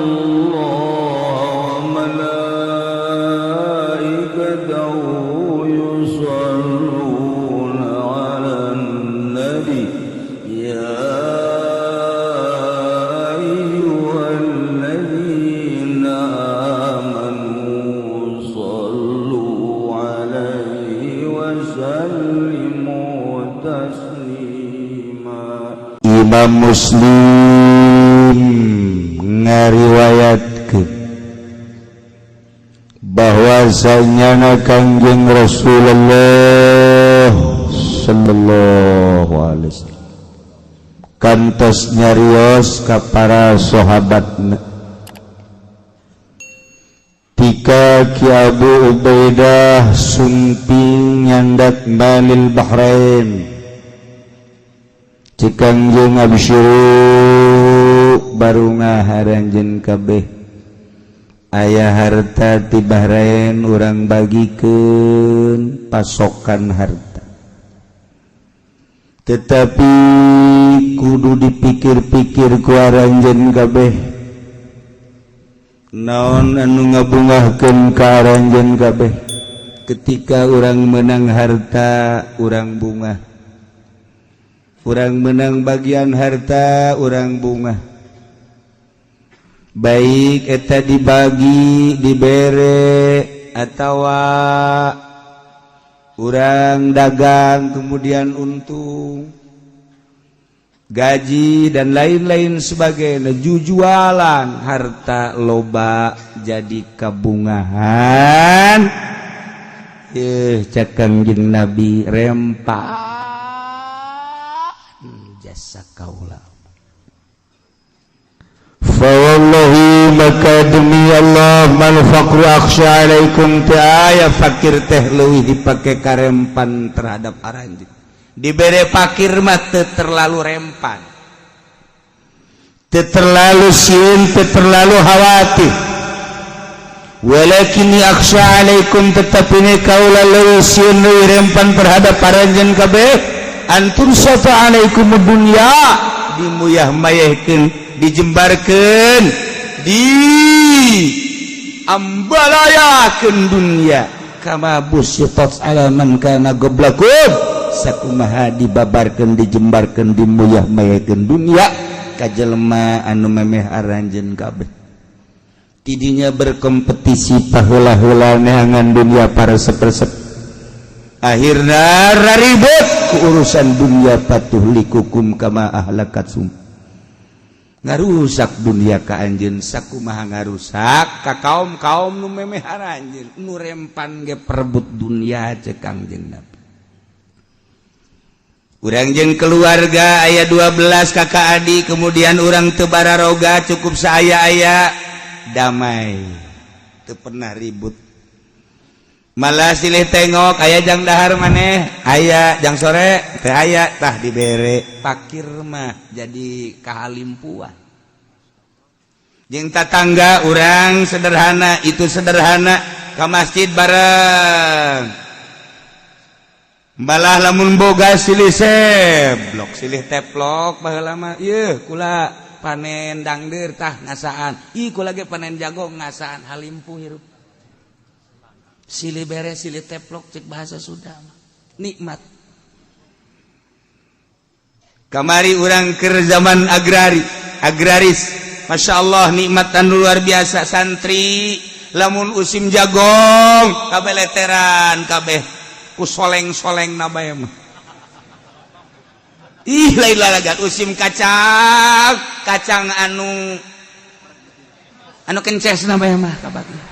الله وملائكته يصلون على النبي يا أيها الذين آمنوا صلوا عليه وسلموا تسليما. Imam Muslim ngariwayatkeun bahwasanya Kangjeng Rasulullah sallallahu alaihi wasallam kantos nyarios ka para sahabatna tika Ki Abu Ubaidah sumping nyandak Malil Bahrain. Cek Kangjeng, "Absyiru, barungah aranjeun kabeh, aya harta ti Bahrain, urang bagikeun pasokan harta, tetapi kudu dipikir-pikir ku aranjeun kabeh naon anu ngabungahkeun ka aranjeun kabeh. Ketika urang menang harta, urang bungah. Urang menang bagian harta, urang bungah, baik eta dibagi, dibere, atau urang dagang kemudian untung, gaji, dan lain-lain sebagainya, jujualan harta loba jadi kabungahan." Eh, cek Kangjeng Nabi, "Rempa jasa kaula." Fawallahi, maka demi Allah, mal faqru akhsya alaikum, teu aya fakir teh leuwih dipake karempan terhadap aranjeun. Dibere fakir mah teu terlalu rempan, teu terlalu sieun, teu terlalu khawatir. Walakin akhsya alaikum, tetapi ini kaula leuwih sieun, leuwih rempan terhadap aranjeun kabeh, an tubsatha alaikum dunya, dimuyah mayehkeun, dijembarkeun, di ambalayakeun dunya, kama busitat ala man kana qablakum, sakumaha dibabarkeun, dijembarkeun, dimuyah mayehkeun dunya ka jelema anu memeh aranjeun kabeh. Tidinya berkompetisi paheula-heula neangan dunia para sepersep, akhirnya ribut ke urusan dunia. Fatuhlikukum kama ahlakatsum, ngarusak dunia ka anjeun sakumaha ngarusak ka kaum-kaum nu memeh aranjeun, nu rempan ge perebut dunia. Cek Kangjeng Nabi, urang jeung keluarga aya 12 kakak adik, kemudian urang teu bararoga, cukup saya-aya, damai, teu pernah ribut. Malah silih tengok, aya jang dahar maneh, aya jang sore teh, aya tah dibere. Pakir mah jadi kahalimpuan jeung tatangga. Urang sederhana, itu sederhana, ke masjid bareng. Malah lamun boga silih seblok, silih teplok. Baheula mah ieu kula panen dangder, tah ngasaan. Ih, kula ge panen jago, ngasaan. Halimpu hirup, silih beres, silih teplok, cek bahasa sudah nikmat. Kamari urang ke zaman agrari, agraris, Masya Allah, nikmat anu luar biasa. Santri lamun usim jagong kabeh leteran, kabeh ku soleng-soleng nabaya mah. Ih, lain lalagan. Usim kacang, kacang anu anu kences nabaya mah kabagna.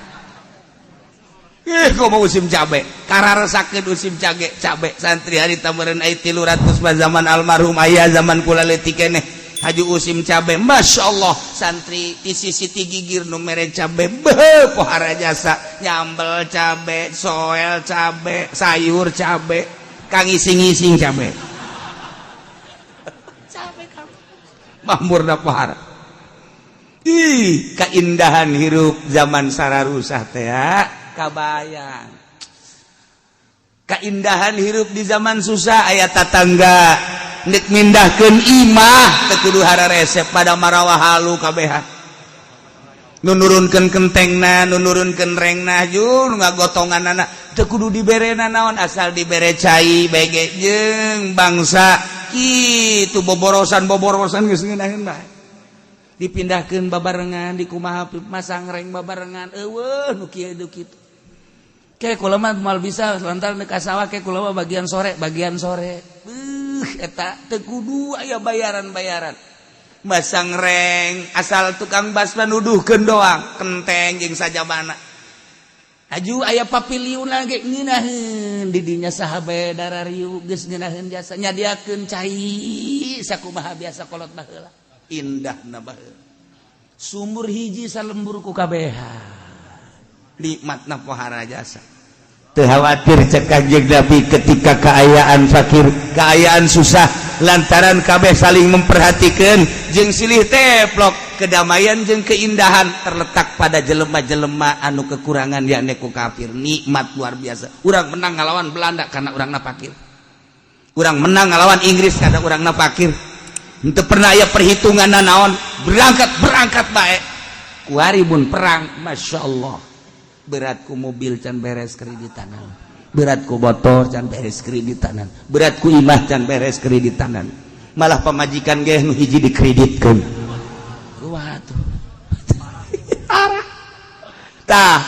Ih, kok mau musim cabe, kararesakeun musim cabe. Cabe santri hari tambaran ai 300 mah zaman almarhum ayah, zaman kula leutik keneh. Haju usim cabe, Masya Allah, santri di sisi ti gigir nu mere cabe, beuh, pohara jasa, nyambel cabe, soel cabe, sayur cabe, kang ising-ising cabe, cabe mamurna pohara. Ih, keindahan hirup zaman sararusah teh ya kabayang. Keindahan hirup di zaman susah, aya tatangga nek mindahkeun imah teu kudu resep pada marawa halu kabehan. Nu nurunkeun kentengna, nu nurunkeun rengna, ju nu ngagotonganana teu kudu diberena naon, asal dibere cai bege jeung bangsa kitu boborosan-boborosan geus ngeunaheun bae. Dipindahkeun babarengan, dikumaha, masang reng babarengan, eueuh nu kieu nu kitu. Kayak kula mah moal bisa lantaran ka sawah, kayak kula mah bagian sore, bagian sore. Beuh, eta teu kudu aya bayaran-bayaran. Masang reng asal tukang basma nuduhkeun doang kenteng jeung sajabana. Aju aya papiliun ge ngeunaheun di dinya saha bae darariu geus ngeunaheun jasa nyadiakeun cai sakumaha biasa kolot baheula. Indahna baheula. Sumur hiji salembur ku kabehan. Nikmatna pohara jasa. Teu khawatir cek Kanjeng Nabi ketika keayaan fakir, keayaan susah, lantaran kabeh saling memperhatikan jeung silih teplok. Kedamaian jeung keindahan terletak pada jelema-jelema anu kekurangan, yakni ku kafir. Nikmat luar biasa. Urang menang ngalawan Belanda karena urangna fakir, urang menang ngalawan Inggris karena urangna fakir. Henteu pernah aya perhitungan naon, berangkat berangkat bae. Kuari mun perang, Masya Allah, berat ku mobil can beres kreditanan, berat ku motor can beres kreditanan, berat ku imah can beres kreditanan, malah pamajikan ge nu hiji dikreditkeun. Kumaha tuh? Arah tah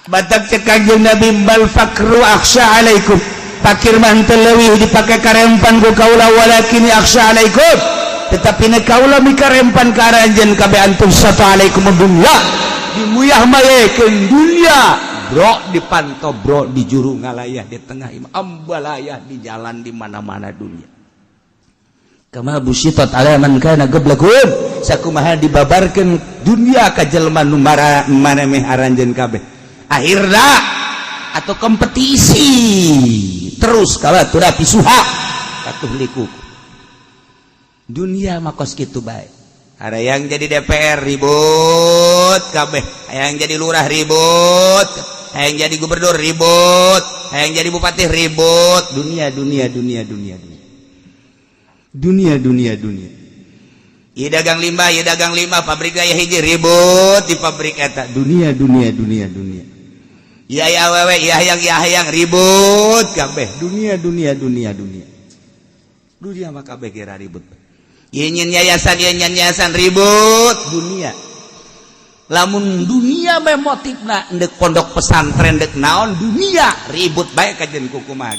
batak cek Kanjeng Nabi, bal faqru akhsha alaikum, fakir mah henteu leuwih dipake karempan ku kaula, walakin akhsha alaikum, tetapi ne kaula mikarempan ka aranjeun kabeh, an tubsatha alaikum dunya, dimuyah mayekeun dunia, bro, di panto, bro, di juru ngalayah, di tengah imah ambalayah, di jalan, di mana-mana dunia. Kama busitat ala man kana qablakum, sakumaha dibabarkeun dunia ka jelema nu maremeh aranjeun kabeh. Akhirna atau kompetisi terus kala tunafisuha fatuhliku. Dunia mah kos kitu bae. Ada yang jadi DPR ribut kabeh, yang jadi lurah ribut, yang jadi gubernur ribut, yang jadi bupati ribut. Dunia, dunia, dunia, dunia, dunia, dunia, dunia, dunia. Ieu dagang limbah, ieu dagang limbah, pabrik gaya hiji ribut di pabrik eta. Dunia, dunia, dunia, dunia. Iya ya awewe, iya hayang, iya hayang, ribut kabeh. Dunia, dunia, dunia, dunia. Dunia mah kabeh kira ribut. Ieu nyin yayasan, ieu nyin yayasan, ribut dunia. Lamun dunia bae motifna, ndek pondok pesantren ndek naon, dunia ribut bae kajen kukumaha.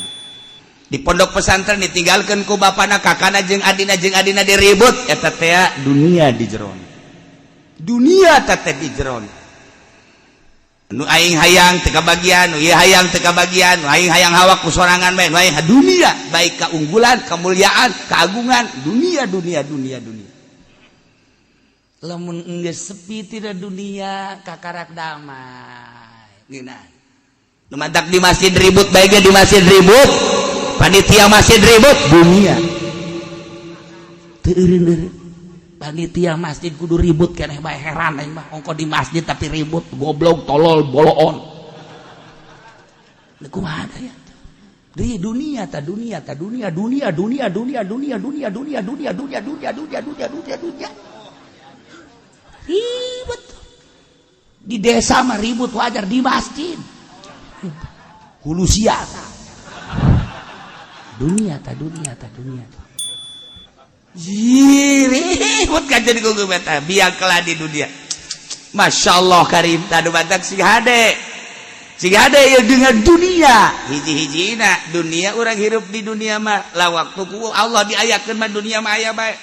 Di pondok pesantren ditinggalkan ku bapana, kakana jeung adina diribut eta teh. Dunia di jeron, dunia teh di jeron. Nu aing hayang teu kabagian, nu ieu hayang teu kabagian, nu aing hayang hawak ku sorangan bae, nu aing dunia baik keunggulan, kemuliaan, keagungan, dunia, dunia, dunia, dunia. Lamun geus sepi tidak dunia, kakarak damai ngeunah. Nu mantak di masjid ribut bae ge, di masjid ribut, panitia masjid ribut, dunia teu eureun. Panitia masjid kudu ribut keneh bae, heran aing mah, ongko di masjid tapi ribut, goblok, tolol, boloon. Kumaha ya di dunia ta, dunia ta, dunia, dunia, dunia, dunia, dunia, dunia, dunia, dunia, dunia, dunia, dunia, dunia, dunia, dunia, ribut. Di desa mah ribut wajar, di masjid hulu sia. Dunia ta, dunia ta, dunia ta, ribut kan jadi gugu beta biang keladi dunia. Masya Allah karim. Tadu batak sing hade, sing hade ya dengan dunia. Hiji-hijina dunia, orang hirup di dunia mah lah waktu ku Allah diayakeun mah dunia mah aya bae.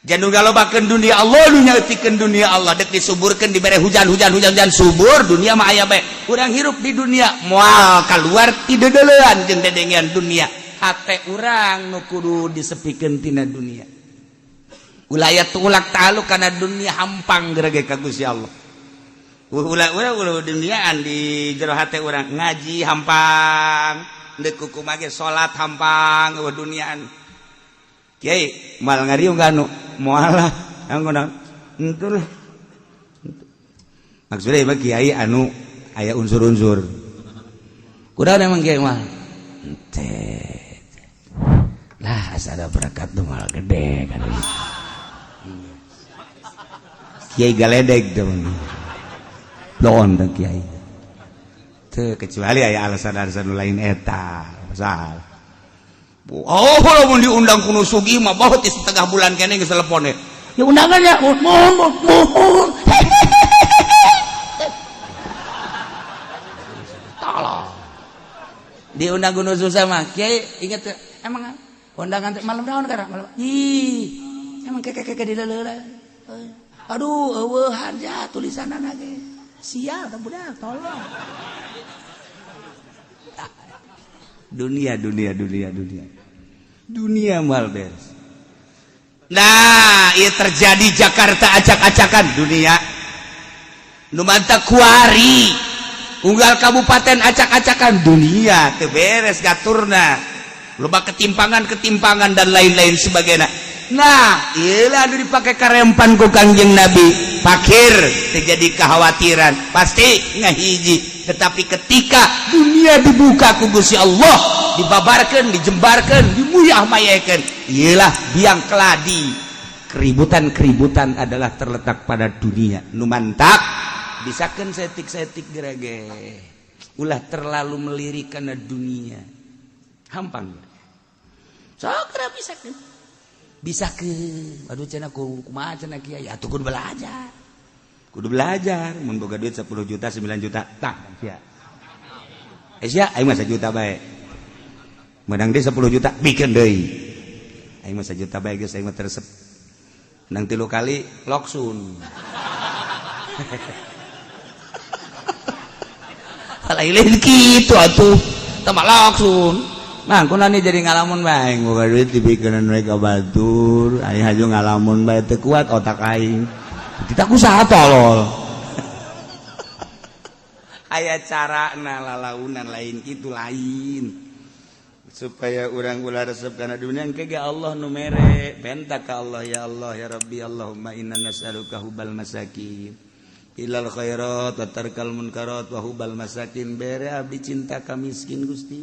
Jangan ngalobakeun dunia, Allah nu nyaetikeun dunia. Allah dek disuburkeun, dibere hujan, hujan, hujan, hujan, subur. Dunia mah aya bae. Urang hirup di dunia moal keluar ti deudeulean jeung dedengean dunia. Hate urang nu kudu disepikeun tina dunia, ulah tulak taluk kana dunia, hampang gerege ka Gusti Allah. Ulah ulah ulah duniaan di jero hate urang. Ngaji hampang, deuk kukumaha ge, salat hampang, eueuh duniaan. Kiai moal ngariung ganu moal lah, naon henteu lah. Maksudnya mah kiai anu aya unsur-unsur kuda emang kiai mah henteu lah, asa ada berkat nu moal gede kan. Kiai galedeg teh doon teh kiai teu, kecuali aya alasan-alasan lain eta salah. Oh, lamun diundang ku nu sugih mah baut setengah bulan kene geus telepon ya, undangan ya, mohon mohon. Tolong diundang ku nu susah mah, kiai inget emang undangan malam naon kara malam, ih emang keke keke di leuleula, aduh eueuh harja tulisanana ge sial budak, tolong. Dunia dunia dunia dunia dunia mal beres. Nah, ieu terjadi Jakarta acak-acakan dunia nu mantap kuari unggal kabupaten acak-acakan dunia teu beres gaturna, loba ketimpangan-ketimpangan dan lain-lain sebagainya. Nah, iyalah anu dipakai karempan ku Kangjeng Nabi, fakir terjadi kekhawatiran pasti ngahiji. Tetapi ketika dunia dibuka ku Gusti Allah, dibabarkan, dijembarkan, dimuyah mayakan, iyalah biang keladi keributan-keributan adalah terletak pada dunia. Nu mantap bisakan setik-setik gerege ulah terlalu melirik karena dunia hampang sok bisa bisa ke aduh cenah kumaha cenah kiai atuh kudu belajar, kudu belajar. Mun boga duit 10 juta, 9 juta tah sia eh sia aing mah 1 juta bae, menang deui 10 juta bikin deui, aing mah 1 juta bae geus, aing mah teresep menang 3 kali loksun. Lain kitu atuh teu mah loksun. Nah, kuna nih jadi ngalamun bae, boga duit dibikeun mereka batur, aing haju ngalamun bae teu kuat otak aing. Kita kusaha tolol. Aya carana lalaunan lain kitu lain. Supaya urang ulah resep kana dunia engke ge Allah nu mere. Penta ka Allah, ya Allah ya Rabbi, Allahumma inna nas'aluka hubbal masakin ilal khairat wa tarkal munkarat wa hubbal masakin, bere abdi cinta ka miskin Gusti.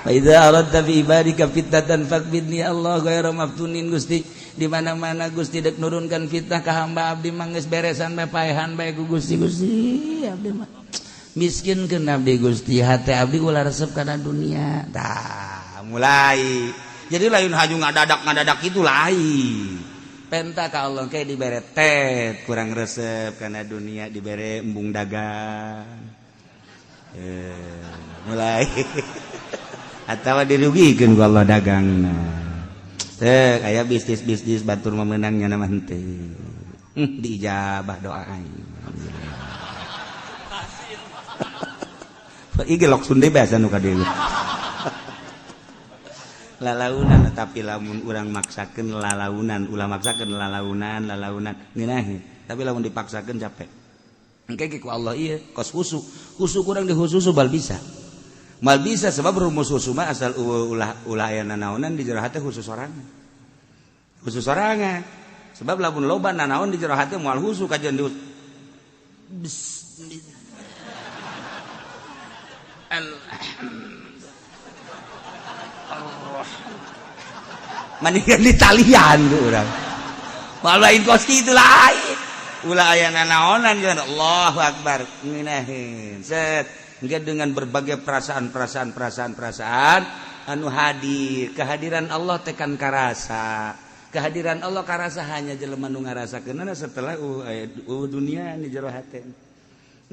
Fa idza aradta fi ibadika fitnatan faqbidni Allah ghairu maftunin Gusti. Di mana-mana Gusti dek nurunkan fitnah ka hamba abdi mah geus beresan bae, paehan bae ku Gusti. Gusti abdi mah miskinkeun abdi Gusti, hate abdi ulah resep kana dunia. Tah mulai jadi lain haju ngadadak-ngadadak itu lain. Penta ka Allah kayak dibere tet kurang resep karena dunia, dibere embung dagang mulai atau dirugikan ku Allah dagang. Teh kayak bisnis-bisnis batur memenangnya nama henteu diijabah doa aing. Ieu loksun deui biasa nu ka dieu. Lalaunan, tapi lamun urang maksakeun lalaunan, ulah maksakeun lalaunan lalaunan ngeunaheun, tapi lamun dipaksakeun capek. Engke ge ku Allah ieu kos husu husu kurang di husu bal bisa mal bisa, sebab rumus husu mah asal ulah ulah aya nanaonan di jero hate khusus sorangan, khusus sorangan, sebab lamun loba nanaon di jero hate moal husu kajian di bismillah. Mendingan di talian tuh orang malah lain kos kitu lain ulah aya nanaonan jangan Allahu Akbar ngeunaheun set. Engke dengan berbagai perasaan-perasaan perasaan-perasaan anu hadir, kehadiran Allah teh kan karasa, kehadiran Allah karasa hanya jelema nu ngarasakeunana setelah dunia di jero hate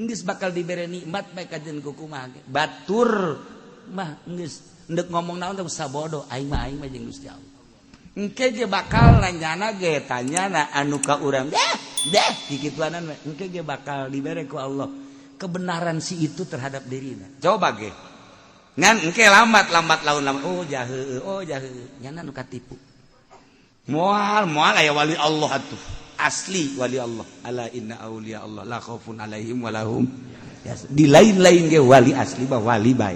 geus bakal dibere nikmat bae kajen ku kumaha batur mah geus ndek ngomong naon teh sabodo aing mah jeung Gusti Allah. Engke ge bakal nanyana ge tanyana anu ka urang deh deh kikituanan engke ge bakal dibere ku Allah kebenaran si itu terhadap dirina. Coba ge ngan engke lambat lambat laun lambat oh jahe nyana nu katipu moal moal aya wali Allah atuh asli wali Allah ala inna auliya Allah la khaufun alaihim walahum di lain-lain ge wali asli bah wali bae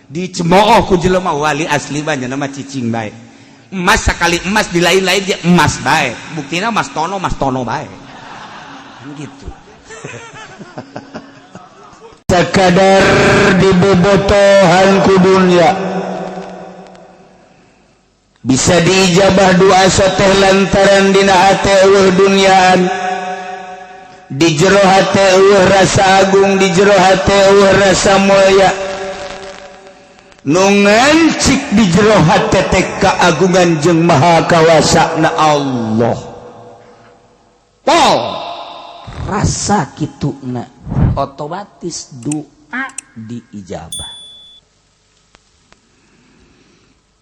dicemooh ku jelema wali asli mah nya mah cicing bae. Emas sekali emas di lain-lain dia emas bae, buktina Mas Tono Mas Tono bae kan gitu. Sakadar dibobotohan ku dunya. Bisa diijabah doa teh lantaran dina hate euweuh duniaan, di jero hate euweuh rasa agung, di jero hate euweuh rasa mulia. Nu ngancik di jero hate teh keagungan jeung maha kawasa na Allah. Pol Rasa kitu na otomatis doa diijabah.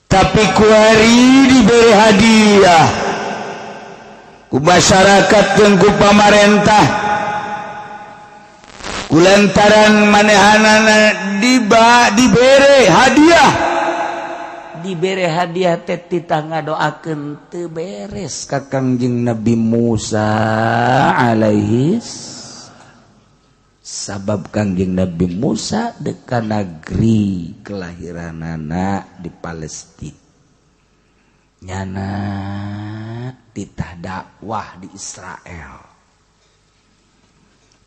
Tapi kuari diberi hadiah ku masyarakat jeung ku pamarentah kulantaran manehanana diba dibere hadiah. Dibere hadiah teh titah ngadoakeun teu beres ka Kangjeng Nabi Musa alaihi. Sabab Kangjeng Nabi Musa deka negeri kelahiranana di Palestina, nyana titah dakwah di Israel,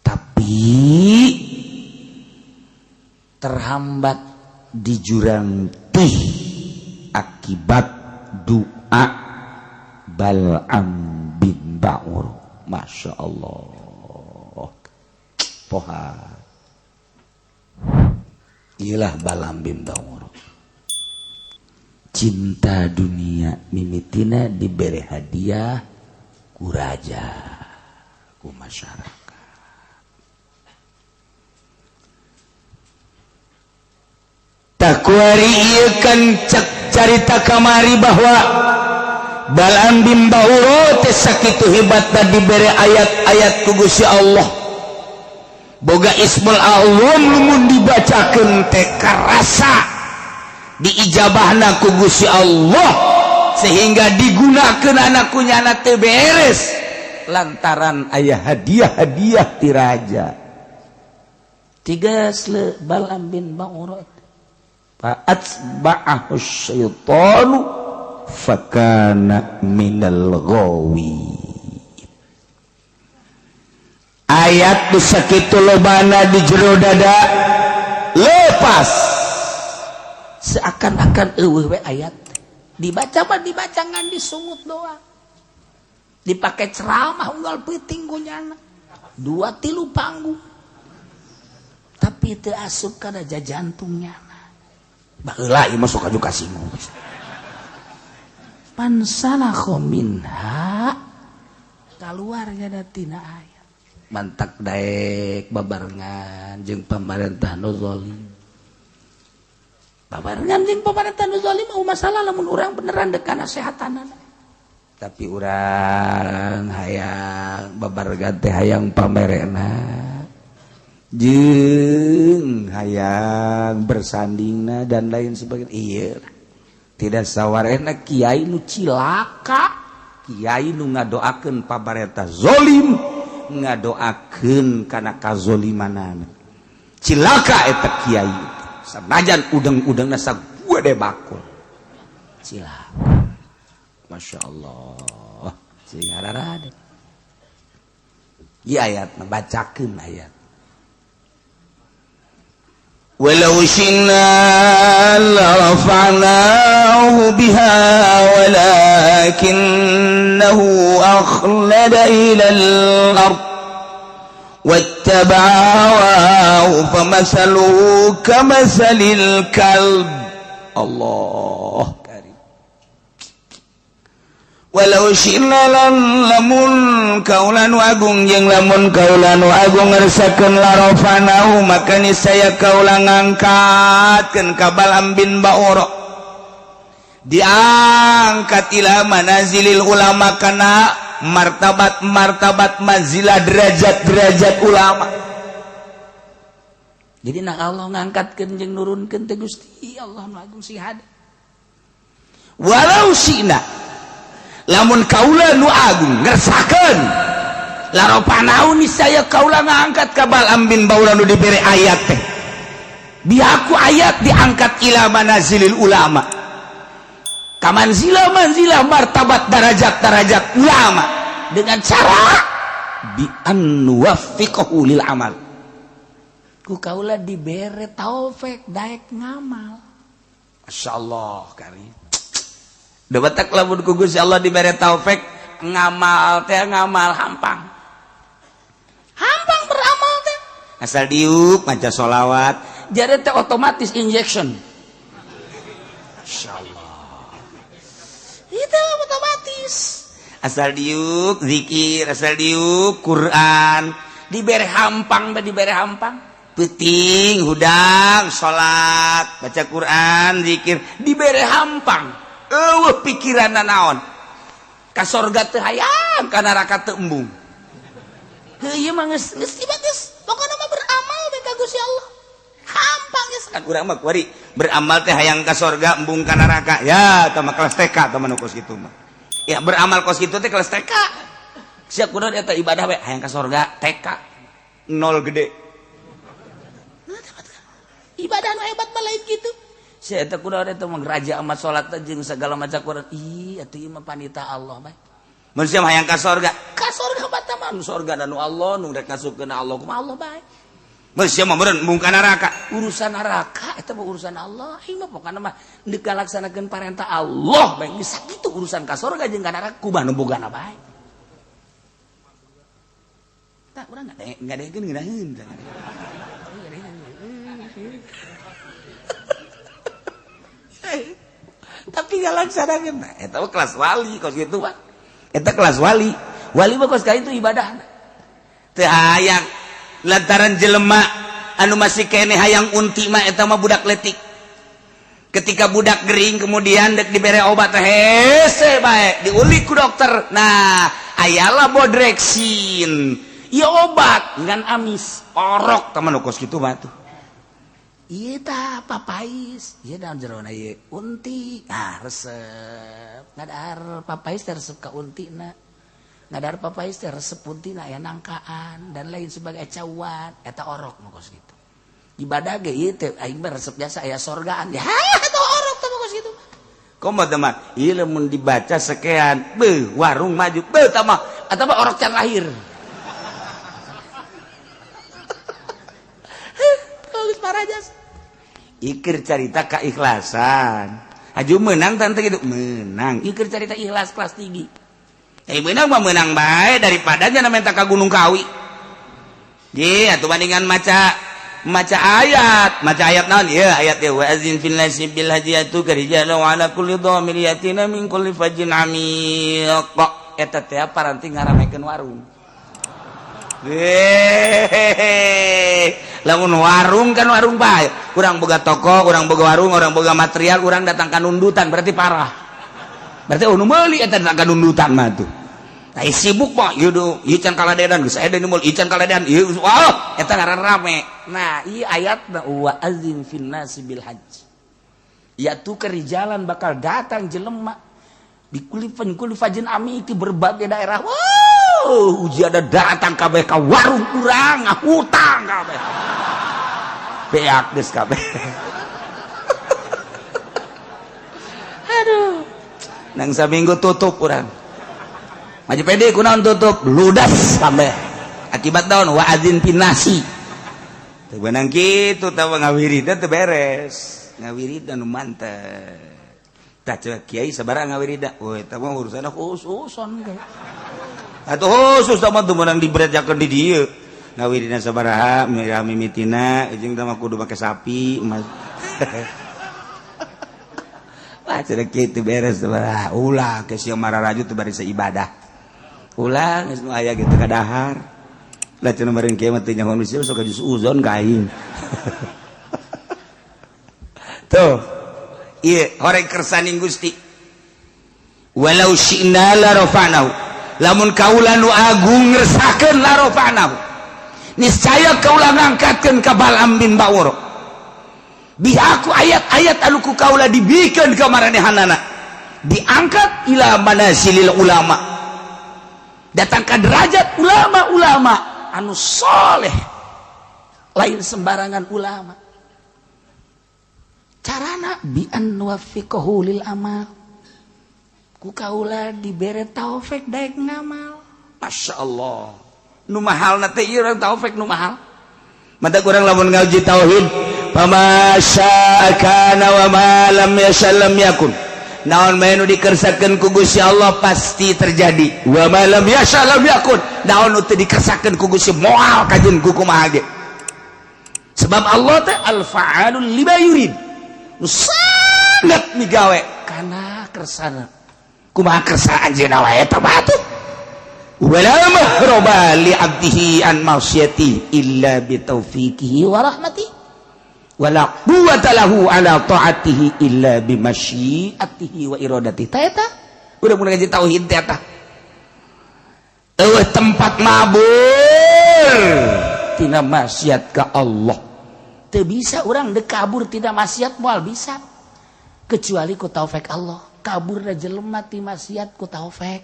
tapi terhambat di jurang tih akibat doa Bal'am bin Ba'ur. Masya Allah, poha ilah Bal'am bin Ba'ur cinta dunia, mimitina diberi hadiah ku raja, ku masyarakat. Takuari ieu kan cek carita kamari bahwa Bal'am bin Ba'ur teh sakitu hebatna dibere ayat-ayat ku Gusti Allah, boga ismul azam, lamun dibacakeun teh karasa diijabahna ku Gusti Allah, sehingga digunakeun anak kunyana teu beres lantaran aya hadiah-hadiah ti raja. Tiga sle Bal'am bin Ba'ur Fa'atba'ahu syaitanu fakana minal ghawi. Ayat nu sakitu lobana di jero dada lepas. Seakan-akan euweuh we ayat dibaca mah, dibaca ngan disungut doang, dipakai ceramah unggal peuting ku nyana dua tilu panggung, tapi teu asup kana jantungnya. Baheula ieu mah sok aju kasinggung. Fansalakha minha, keluar nya tina ayat. Mantak daek babarengan jeung pamarentah nu zalim, babarengan jeung pamarentah nu zalim mau masalah lamun urang beneran dek nasehatanana, Tapi urang hayang babarengan teh hayang pamerena jeung hayang bersandingna dan lain sebagainya. Iya, tidak sawarehna kiai nu cilaka, kiai nu ngadoakeun pamarentah zolim, ngadoakeun kana kazolimanana. Cilaka eta kiai, sanajan udang-udangna sagede bakul. Cilaka. Masya Allah, sing ararade. Ieu ayat bacakeun ayat. ولو شئنا لرفعناه بها ولكنه أخلد إلى الأرض واتبع هواه فمثله كمثل الكلب. الله كريم. Walau syi'na, lamun kaula nu agung jeung lamun kaula nu agung ngersakeun, larafa'nahu, maka niscaya kaula ngangkatkeun ka Bal'am bin Ba'ura, diangkat ila manazilil ulama, kana martabat martabat, manzilah, derajat derajat ulama. Jadi nak Allah ngangkatkeun jeung nurunkeun teh Gusti Allah nu agung sing hade. Walau syi'na, lamun kaula nu agung ngersakeun, larafa'nahu, niscaya kaula ngangkat ka Bal'am bin Baura nu dibere ayat teh, biaku ayat diangkat ila manazilil ulama, ka manzilah manzilah, martabat, darajat darajat ulama, dengan cara bi an nuwaffiqahu lil amal. Ku kaula dibere taufik daek ngamal. Masya Allah karim. Da batak lamun ku Gusti Allah dibere taufik ngamal teh, ngamal hampang. Hampang beramal teh. Asal diuk maca sholawat, jadi teh otomatis injection. Insyaallah. Itu otomatis. Asal diuk zikir, asal diuk Quran, dibere hampang teh, dibere hampang. Peuting hudang salat, baca Quran, zikir, dibere hampang. Eueuh pikiran naon. Ka sorga teu hayang, ka neraka teu embung. Heuh, ieu mah geus geus geus pokona mah beramal we ka Gusti Allah. Hampang geus kan urang mah kuari beramal teh hayang ka sorga, embung ka neraka. Ya, tah mah kelas TK tah mah nu kos kitu mah. Ya, beramal kos kitu teh kelas TK. Siap kudu eta ibadah we hayang ka sorga TK. Nol gede. Ibadah nu hebat mah lain gitu. Si eta kudu eta mah raja amat salat teh jeung segala macam Quran. Ih, atuh ieu mah panita Allah bae. Mun sia hayang ka sorga, ka sorga bata mah nu sorga nu Allah nu rek ngasupkeun Allah kumaha Allah bae. Mun sia mah meureun embung ka neraka. Urusan neraka eta mah urusan Allah. Ieu mah pokona mah deuk ngalaksanakeun parentah Allah bae, geus sakitu urusan ka sorga jeung ka neraka kumaha nu bogana bae. Tah urang ngadengekeun ngeunaheun. Tapi ngalaksanakeun eta mah kelas wali kos kitu mah. Eta kelas wali. Wali mah kos ka itu ibadahna. Teu hayang lantaran jelema anu masih keneh hayang unti mah eta mah budak letik. Ketika budak gering kemudian dek dibere obat hese bae diulik ku dokter. Nah, ayalah bodreksin. Ieu obat ngan amis. Orok tah mah nu kos kitu mah tuh. Ieu tah papais, ieu daun jerona ieu unti. Ah, resep. Ngadahar papais teh resep ka untina. Ngadahar papais teh resep untina aya nangkaan dan lain sebagai cawan eta orok nu kos kitu. Ibadah ge ieu teh aing mah resep jasa aya sorgaan. Ya, eta orok teh kos kitu. Komo teh mah ieu lamun dibaca sekian, beuh warung maju, beuh tah mah eta mah orok can lahir. Bagus parajas. Ikir carita keikhlasan. Aju menang tante gitu, menang. Ikir carita ikhlas kelas tinggi. Eh menang mah menang bae daripada jangan minta ka Gunung Kawi. Ye, atuh bandingan maca maca ayat naon? Ieu ayat ieu wa azin fil nasi bil hajiyatu karijalu ala kulli dhamir yatina min kulli fajjin amiq. Eta teh paranti ngaramekeun warung. Hehehe. Lamun warung kan warung bae. Urang boga toko, urang boga warung, urang boga material, urang datang ka nundutan berarti parah. Berarti oh nu meuli eta datang ka nundutan mah tuh. Nah, sibuk mah ieu do, ieu can kaladedan geus aya nu meuli, ieu can kaladedan, ieu wah eta ngaran rame. Nah, ieu ayatna wa azin fin nasi bil hajj. Ya tuh kerijalan bakal datang jelema di kulifan kulifajin ami di berbagai daerah. Wow, uji ada datang kabeh ka warung urang ngahutang kabeh. Beak geus kabeh. Aduh. Nang saminggu tutup urang. Maju pede kunaon tutup, ludas kabeh. Akibat daun wa azin pinasi. Teu beunang kitu tah ngawiridna teu beres. Ngawiridna nu mantep. Tah ceuk kiai sabaraha ngawirida? Oh eta mah urusanna khususon. Atuh khusus tah mah teu meunang dibrejakeun di dieu. Ngawirina sabaraha mimitina jeung tah mah kudu make sapi mas. Wah ceuk kieu teu beres sabaraha. Ulah ke sieu mararaju teu bari ibadah. Ulah geus nu aya gitu kadahar. Lah cenah meureun kieu mah teu nyaho nu sok uzon ka aing. Tuh. Ieu horeng kersaning Gusti. Walau syi'na la rafa'nahu. Lamun kaula nu agung ngersakeun la rafa'nahu. Niscaya kaula ngangkatkeun ka Bal'am bin Ba'ur. Bihaku ayat-ayat anu ku kaula dibikeun ka maranehanana. Diangkat ila manazilil ulama. Datang ka derajat ulama-ulama anu soleh. Lain sembarangan ulama. Carana bi an nuwaffiqahu lil amal. Ku kaula dibere taufik daek ngamal. Masya Allah. Nu mahalna teh ieu urang taufik nu mahal. Mata kurang lamun ngaji tauhid, fama syaa kana wa ma lam yasha lam yakun. Naon bae nu dikersakeun ku Gusti Allah pasti terjadi. Wa ma lam yasha lam yakun. Naon nu teu dikersakeun ku Gusti moal kajeun ku kumaha ge. Sebab Allah teh al fa'alul lima yurid. Nu sangat migawe kana kersana. Kumaha kersa anjeunna wae eta mah atuh. Wala mahraba li 'abdihi an maksiati illa bi taufiqihi wa rahmatihi. Wala quwwata lahu ala ta'atihi illa bi masyiatihi wa iradatihi. Ta eta udah mulai ngaji tauhid teh eta. Eueuh tempat mabur tina maksiat ka Allah. Teu bisa urang dek kabur tina maksiat, moal bisa kecuali ku taufik Allah. Kabur jelema ti maksiat ku taufik.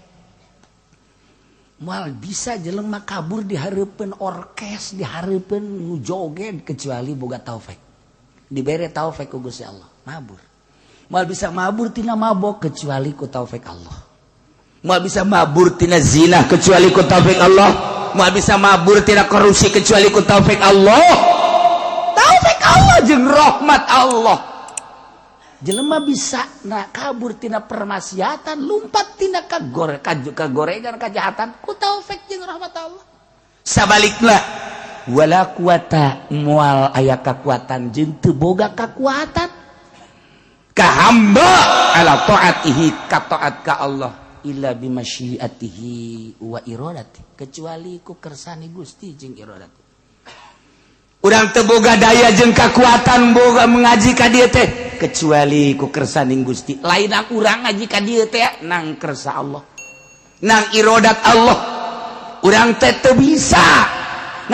Moal bisa jelema kabur di hareupeun orkes, di hareupeun nu joget, kecuali boga taufik. Dibere taufik ku Gusti Allah, mabur. Moal bisa mabur tina mabok kecuali ku taufik Allah. Moal bisa mabur tina zina kecuali ku taufik Allah. Moal bisa mabur tina korupsi kecuali ku taufik Allah. Taufik Allah jeung rahmat Allah. Jelema bisa na kabur tina permaksiatan, lumpat tina kagorengan, kejahatan ku taufik jeung rahmat Allah. Sabalikna, wala quwata, moal aya kakuatan jeung teu boga kakuatan ka hamba ala taatihi, ka taat ka Allah, illa bimasyiatihi wa iradati, kecuali ku kersane Gusti jeung iradati. Urang teu boga daya jeung kakuatan boga mengaji ka dieu teh kecuali ku kersaning Gusti. Lain urang ngaji ka dieu teh, nang kersa Allah, nang irodat Allah. Urang teh teu bisa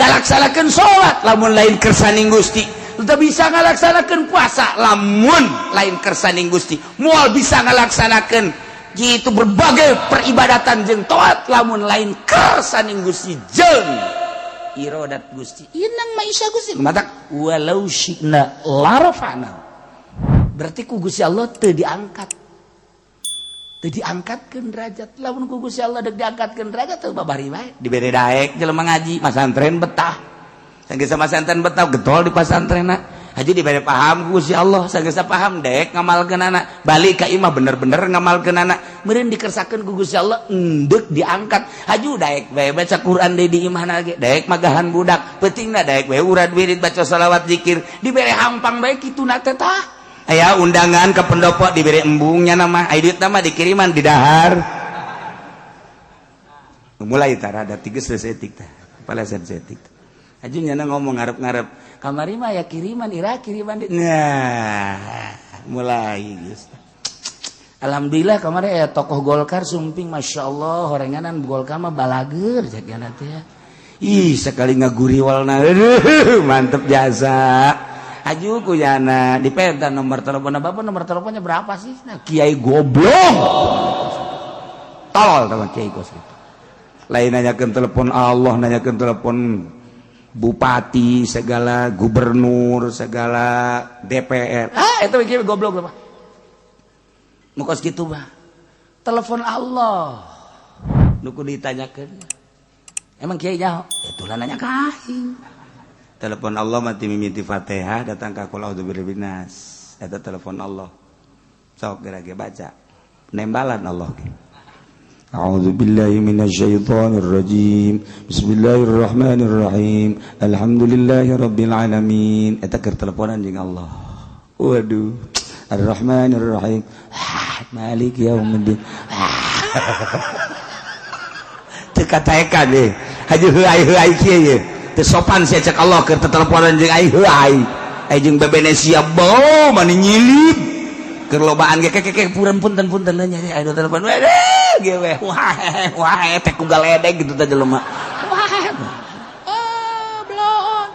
ngalaksanakeun salat lamun lain kersaning Gusti, teu bisa ngalaksanakeun puasa lamun lain kersaning Gusti, moal bisa ngalaksanakeun gitu berbagai peribadatan jeung taat lamun lain kersaning Gusti jeung irodat Gusti. Inang maisha Gusti matak walau syi'na larafa'na. Berarti ku Gusti Allah teu diangkat, teu diangkatkeun derajat. Lamun ku Gusti Allah dek diangkatkeun derajat, teu babari bae dibere daek jelema ngaji masantren betah. Sanggeus masantren betah, getol di pasantrenna. Haji dibere paham ku Gusti Allah, sanggeus paham dek ngamalkeunana, balik ka imah bener-bener ngamalkeunana, meureun dikersakeun ku Gusti Allah endek diangkat. Haju daek bae baca Quran deui di imahna ge, daek magahan budak peutingna, daek bae urad wirid, baca salawat, zikir, dibere hampang bae kituna teh. Tah, aya undangan ke pendopo diberi embungnya, nama aya duit nama dikiriman di dahar. Mulai tara ada tiga sesetik tah kepala sesetik. Aju nyana ngomong ngarep-ngarep kamari mah ya kiriman ira kiriman. Nah, mulai geus. Alhamdulillah kamari aya tokoh Golkar sumping, Masya Allah, horenganan Golkar mah balager jagana teh ya. Ih, sekali ngaguriwalna, aduh, mantep jasa. Aju ku nyana dipenta nomor telepon bapak, nomor teleponnya berapa sih? Nah, kiai goblok. Tolol teman kiai kos itu. Lain nanyakeun telepon Allah, nanyakeun telepon bupati segala, gubernur segala, DPR. Ah, itu kiai goblok mah. Nu kos kitu mah. Telepon Allah. Nu kudu ditanyakeun. Emang kiai nyaho? Itulah nanya ka aing. Telepon Allah mati mimiti Fatihah datang ka qul a'udzu birabbin nas. Eta telepon Allah. Sok geura ge baca. Nembalan Allah ge. A'udzu billahi minasyaitonir rajim. Bismillahirrahmanirrahim. Alhamdulillahi rabbil alamin. Eta keur teleponan jeung Allah. Waduh. Ar-Rahmanir Rahim. Ah, Malik yaumiddin. Teu kataekan deh. Haji heuai heuai kieu ye. Teu sopan sia cek Allah keur teteleponan jeung aing heuai. Ai jeung bebene siap bau mani nyilip. Keur lobaan ge keke punten punten punten nya aing telepon. Weh ge we. Wah wah teh ku galedeg gitu teh jelema. Wah. Oh, belon.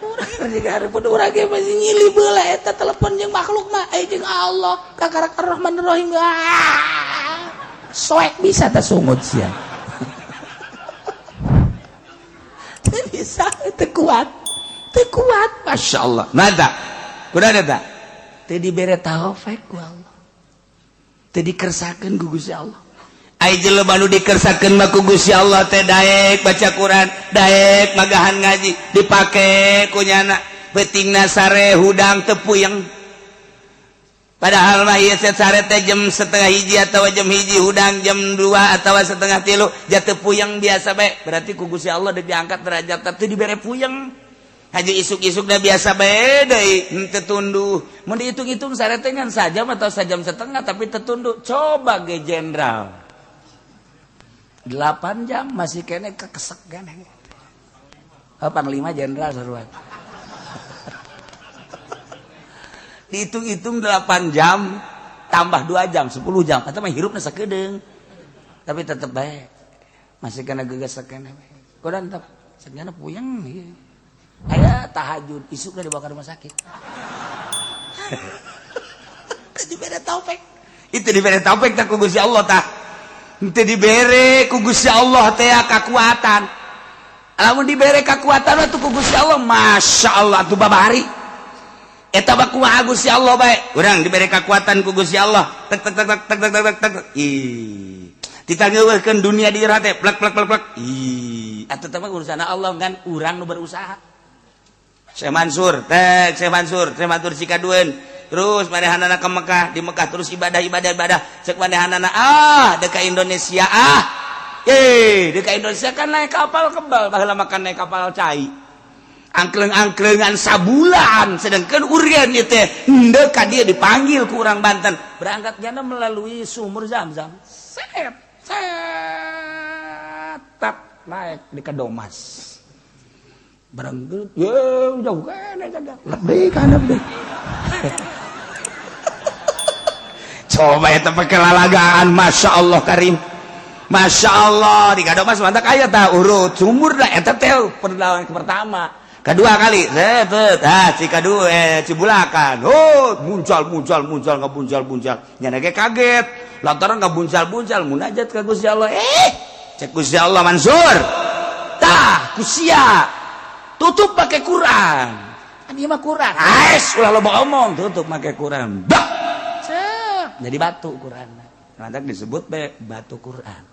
Urang jeung hareupeun urang ge masih nyilip heula eta telepon jeung makhluk mah ai jeung Allah kakarak Ar-Rahman Ar-Rahim. Ah. Soek bisa teh sungut sia. Teu bisa, teu kuat. Teu kuat, Masya Allah. Nada. Kuda ada teu dibere taufik ku Allah. Teu dikersakeun ku Gusti Allah. Ai jelema nu dikersakeun mah ku Gusti Allah teh daek baca Quran, daek magahan ngaji, dipake ku nyana. Peutingna sare hudang teu puyeng. Padahal mah ieu sare teh jam 12.30 atau jam 1 hudang jam 2 atau 2.30 jatuh puyeng biasa bae. Berarti ku Gusti Allah deuk diangkat derajat teh dibere puyeng. Haji isuk-isuk dah biasa bae deui henteu tunduh. Mun dihitung-hitung sare teh ngan sajam atau sajam setengah tapi tertunduk. Coba ge jenderal 8 jam masih kene kekesek kan. Oh, panglima jenderal seruan. Dihitung-hitung 8 jam tambah 2 jam 10 jam atau mah hirupna sakedeung. Tapi tetep bae masih kena gegesek keneh bae. Kodan tep segana puyeng ieu. Aya tahajud isukna dibawa ke rumah sakit. Dibere taufik. Itu dibere taufik tah ku Gusti Allah tah. Henteu dibere ku Gusti Allah teh kakuatan. Lamun dibere kakuatan mah ku Gusti Allah, Masya Allah tuh babari. Eta mah kumaha Gusti Allah bae. Urang dibere kakuatan ku Gusti Allah. Tek tek tek tek tek tek tek tek. Ih. Ditangeuweuhkeun dunia di jero teh plek plek plek plek. Ih, atuh teh mah urusan Allah kan urang nu berusaha. Syekh Mansur, tek Syekh Mansur, Syekh Mansur Sikadueun. Terus manehanana ke Mekah, di Mekah terus ibadah ibadah ibadah. Cek manehanana ah deka Indonesia ah. Deka Indonesia kan naik kapal kebal, baheula makan naik kapal cai. Angkleng-angklengan sabulan, sedangkan urian ieu teh henteu ka dia dipanggil ku urang Banten. Berangkat jana melalui sumur Zam-Zam. Set, set, tap naik di Kadomas. Barang ye jauh kan jaga. Lebih kan lebih. Coba eta pakai lalagaan, Masya Allah Karim. Masya Allah di Kadomas mantap aya tah urut sumur dah eta teh perlawan pertama. Kedua kali set ah Cikadu Cibulakan. Oh muncal muncal muncal ngabuncal buncal. Nya ge kaget lantaran ngabuncal-buncal munajat ka Gusti Allah. Cek Gusti Allah Mansur. Tah kusia tutup pakai Quran. Kan ieu mah Quran. Ais ulah loba omong tutup pakai Quran. Bah. Cek jadi batu Quran. Lantak disebut be batu Quran.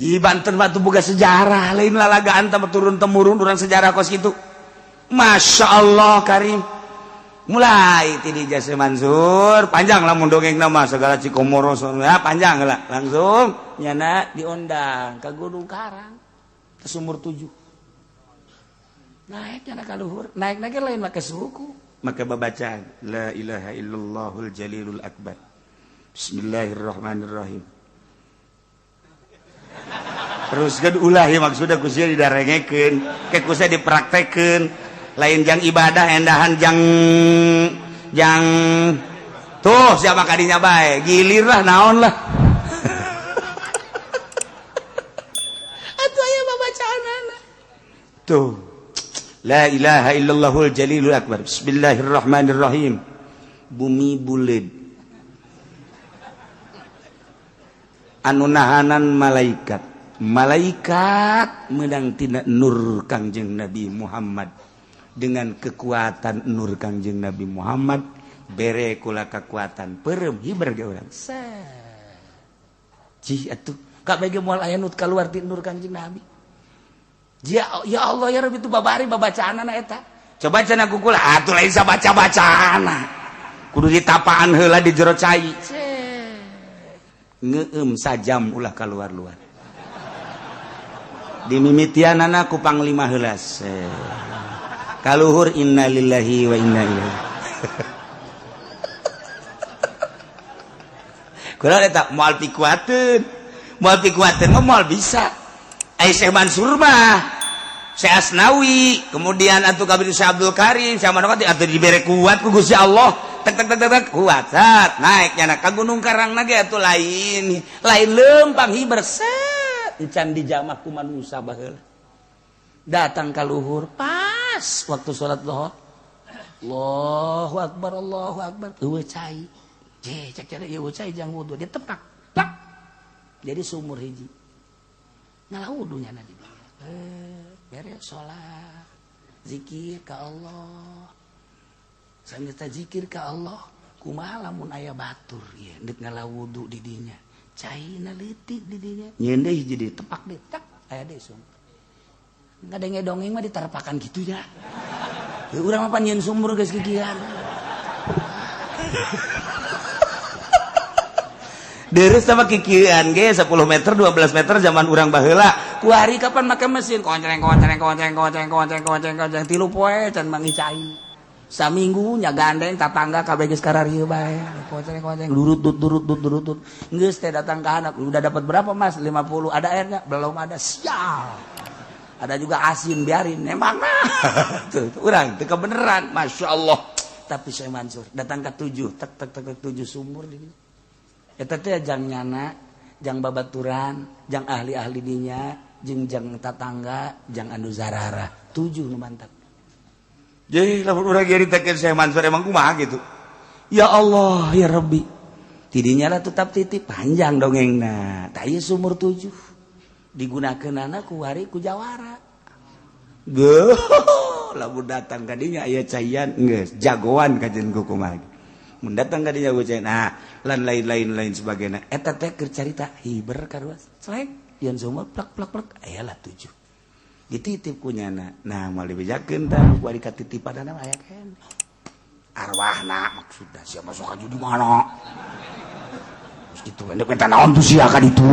Di Banten batu boga sejarah lain lalagaan tambah turun temurun urang sejarah kos gitu. Masya Allah Karim. Mulai ti jasa Mansur panjang lah mun dongeng nama segala Cikomoro ya panjang lah langsung nyana diundang ke Gunung Karang ke sumur 7. Naik nyana ka luhur, naik-naik lain make suku, make babacaan la ilaha illallahul jalilul akbar. Bismillahirrahmanirrahim. Terus kan ulah ya maksudnya kusia didarengekeun, ke kusia dipraktekeun, lain jang ibadah endahan jang jang tuh siapa kadinya bae, gilir lah naon lah. Atuh aya babacaanana. Tuh. La ilaha illallahul jalilul akbar. Bismillahirrahmanirrahim. Bumi buleud. Anu nahanan malaikat. Malaikat menang tina nur Kangjeng Nabi Muhammad. Dengan kekuatan nur Kangjeng Nabi Muhammad bere kula kekuatan perem hiber ge urang. Cih atuh kabeh ge moal aya nu kaluar ti nur Kangjeng Nabi. Ya, ya Allah ya Rabbi itu babari babacaanana eta. Coba cenah ku kula atuh lain sabaca-bacaana. Kudu ditapaan heula di jero cai. Ngeum sajam ulah kaluar-luar. Dimimitianana ku panglima heula. Kaluhur innalillahi wa inna ilaihi. Kula eta moal pikuateun. Moal pikuateun mah moal bisa. Ai Syekh Mansur mah Syekh Asnawi, kemudian atuh kabir Syekh Abdul Karim, Syekh Manokati atuh dibere kuat ku Gusti Allah. Tek tek tek tek kuat sat naik nyana ka Gunung Karang ge atuh lain. Lain leumpang hiber set encan dijamah ku manusa baheula. Datang ka luhur pas waktu salat zuhur. Allahu akbar Allahu akbar. Eueuh cai. Je cek cek eueuh cai jang wudu ditepak. Plak. Jadi sumur hiji. Ngalah wudu nyana di dieu. Beres sholat zikir ka Allah. Sambil zikir ka Allah, kumaha lamun aya batur ieu deuk ngalah wudu di dinya. Caina leutik di dinya. Nyeun deui hiji deui tepak deui tak aya deui sumur. Ngadenge dongeng mah diterpakan gitu ya. Ya urang mah pan nyeun sumur geus gigian. Deres sama kikian ge 10 meter 12 meter zaman urang baheula. Kuari kapan make mesin konceng konceng konceng konceng konceng konceng konceng 3 poe can mangi cai. Saminggu nya gandeng tatangga kabeh geus kararieu bae. Konceng konceng durut dut durut dut durut dut. Geus teh datang ka anak, udah dapat berapa Mas? 50. Ada airnya? Belum ada. Sial. Ada juga asin biarin emang nah. Tuh urang teu kebeneran, Masya Allah. Tapi saya Mansur datang ke 7 tek tek tek 7 sumur di eta teh jang nyana, jang babaturan, jang ahli-ahli dinya, jeung jang tatangga, jang anu zarara. 7 nu mantap. Jadi lamun urang nyaritakeun Syekh Mansur emang kumaha gitu. Ya Allah, ya Rabbi. Tidinya lah tetap titip panjang dongengna. Tah ieu sumur 7 digunakeunana ku wari ku jawara. Geuh, lamun datang ka dinya aya caian geus jagoan kajen ku kumaha. Mun datang ka dinya ku cai nah lan lain-lain lain sebagainya. Eta teh keur carita hiber karuas. Celek yeun sumur plak plak plak aya lah 7. Dititip ku nyana. Nah moal dibejakeun tah ku ari katitipanana aya keneh. Arwahna maksudna sia masuk ka di mana? Terus kitu endek minta naon tuh sia ka ditu.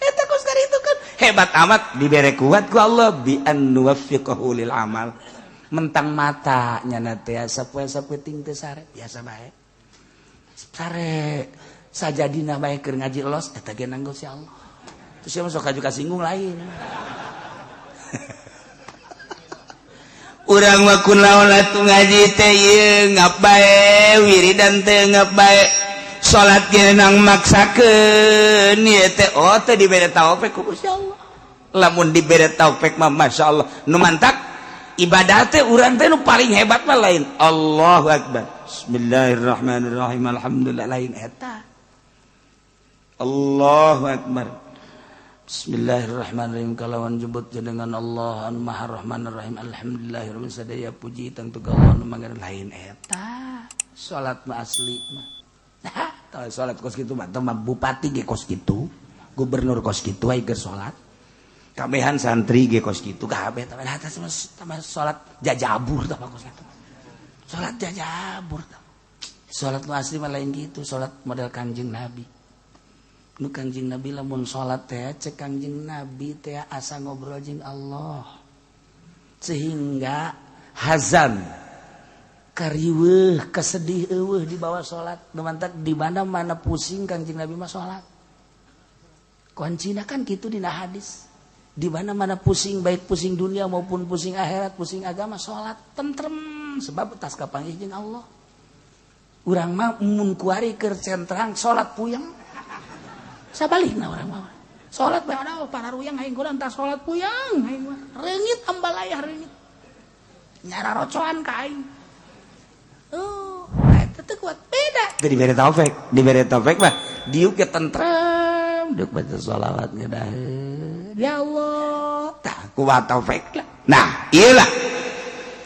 Eta kos itu kan hebat amat dibere kuat ku Allah bi an nuwaffiqahu lil amal. Mentang mata nyana teh sapoe-sapoe ting teh sare biasa bae. Sare sajadina bae keur ngaji los eta ge nanggo si Allah. Terus sia masuk kaju kasinggung lain. Urang mah kun lawan atuh ngaji teh ieu ngap bae wiridan teh ngap bae. Salat ge nang maksakeun ieu teh oh teh dibere taufik ku Gusti Allah. Lamun dibere taufik mah masyaallah nu mantak ibadah teh urang teh nu paling hebat mah lain Allahu akbar. Bismillahirrahmanirrahim alhamdulillah lain eta. Allahu akbar. Bismillahirrahmanirrahim kalawan jebut jenengan Allah anu Maha Rahmanir Rahim alhamdulillahirabbil sadaya puji tangtu ka Allah nu mangan lain eta. Salat mah asli mah. Nah, tah salat kos kitu mah teh bupati ge kos kitu, gubernur kos kitu aya keur salat. Kabehan santri ge kos kitu kabeh tah tambah salat jajabur tah kos kitu. Salat jajabur tah. Salat nu asli mah lain kitu, salat model Kangjeng Nabi. Nu Kangjeng Nabi lamun salat teh cek Kangjeng Nabi teh asa ngobrol jeung Allah. Sehingga hazan kariweuh kesedih eueuh di bawah salat. Nu mantak di mana-mana pusing Kangjeng Nabi mah salat. Kuncina kan kitu dina hadis. Di mana-mana pusing baik pusing dunia maupun pusing akhirat, pusing agama salat tentrem sebab tas kapanggih jeung Allah. Urang mah mun kuari keur centrang salat puyeng. Sabalikna urang mah. Salat bae ada para ruyang aing kurang tah salat puyeng aing mah. Reungit ambalayah reungit. Nyara rocoan ka aing. Oh, eta teu kuat beda. Teu dibere taufik, dibere taufik mah diuk ge tentrem, diuk baca sholawat ge ya Allah, tah kuat taufik lah. Nah, iyalah.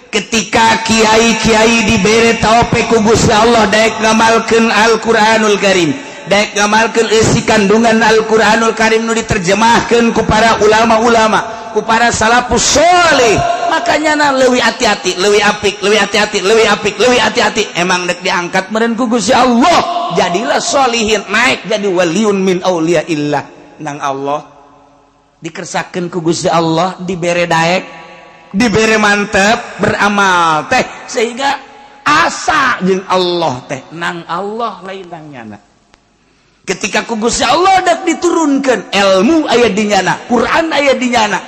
Ketika kiai-kiai dibere taufik ku Gusti Allah daek ngamalkeun Al-Qur'anul Karim, daek ngamalkeun isi kandungan Al-Qur'anul Karim nu diterjemahkeun ku para ulama-ulama, ku para salafus sholih. Makanya na leuwih hati-hati, leuwih apik, leuwih hati-hati, leuwih apik, leuwih hati-hati. Emang dek diangkat meureun ku Gusti Allah, jadilah sholihin, naik jadi waliun min auliyaillah nang Allah. Dikersakeun ku Gusti Allah, dibere daek, dibere mantep beramal teh sehingga asa jeung Allah teh nang Allah lain nang nyana. Ketika ku Gusti Allah dak diturunkan ilmu aya di nyana, Quran aya di nyana,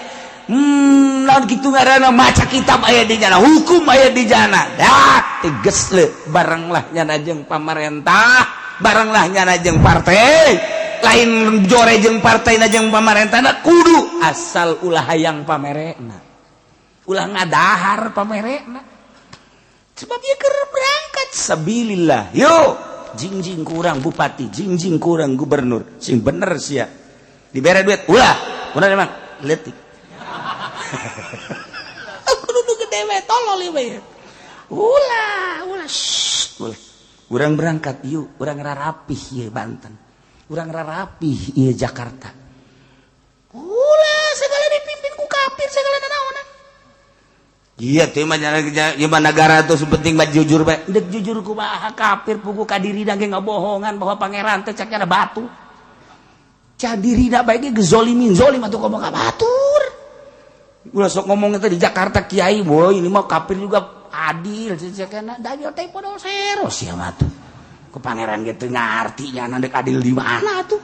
lawan kitu ngaranna maca kitab aya di nyana, hukum aya di nyana. Dak tegas le barenglah nyana jeung pamarentah, barenglah nyana jeung partai, lain jore jeung partai na jeung pamarentah kudu asal ulah hayang pamerena, ulah ngadahar pamerena. Sebab ieu keur berangkat sabilillah. Yo jingjing kurang bupati, jingjing kurang gubernur, sing bener sia. Dibere duit ulah, bener emang leutik. Aku duduk gede we tolol we. Ulah, ulah, shh, ulah. Urang berangkat yuk, urang rarapih ieu Banten. Urang rarapih ieu Jakarta. Ulah segala dipimpin ku kafir segala nanaonan. Iya teh mah jelema negara tuh penting mah jujur bae. Deuk jujur kumaha, kafir pugu ka dirina ge ngabohongan bahwa pangeran teh caknya batu. Cak dirina bae ge gezolimin zolim atuh komo ka batur. Ulah sok ngomong teh di Jakarta kiai, boy ini mah kafir juga adil cekena dajjal teh podol sero sia mah tuh. Ku pangeran ge teu ngarti nya dek adil di mana tuh.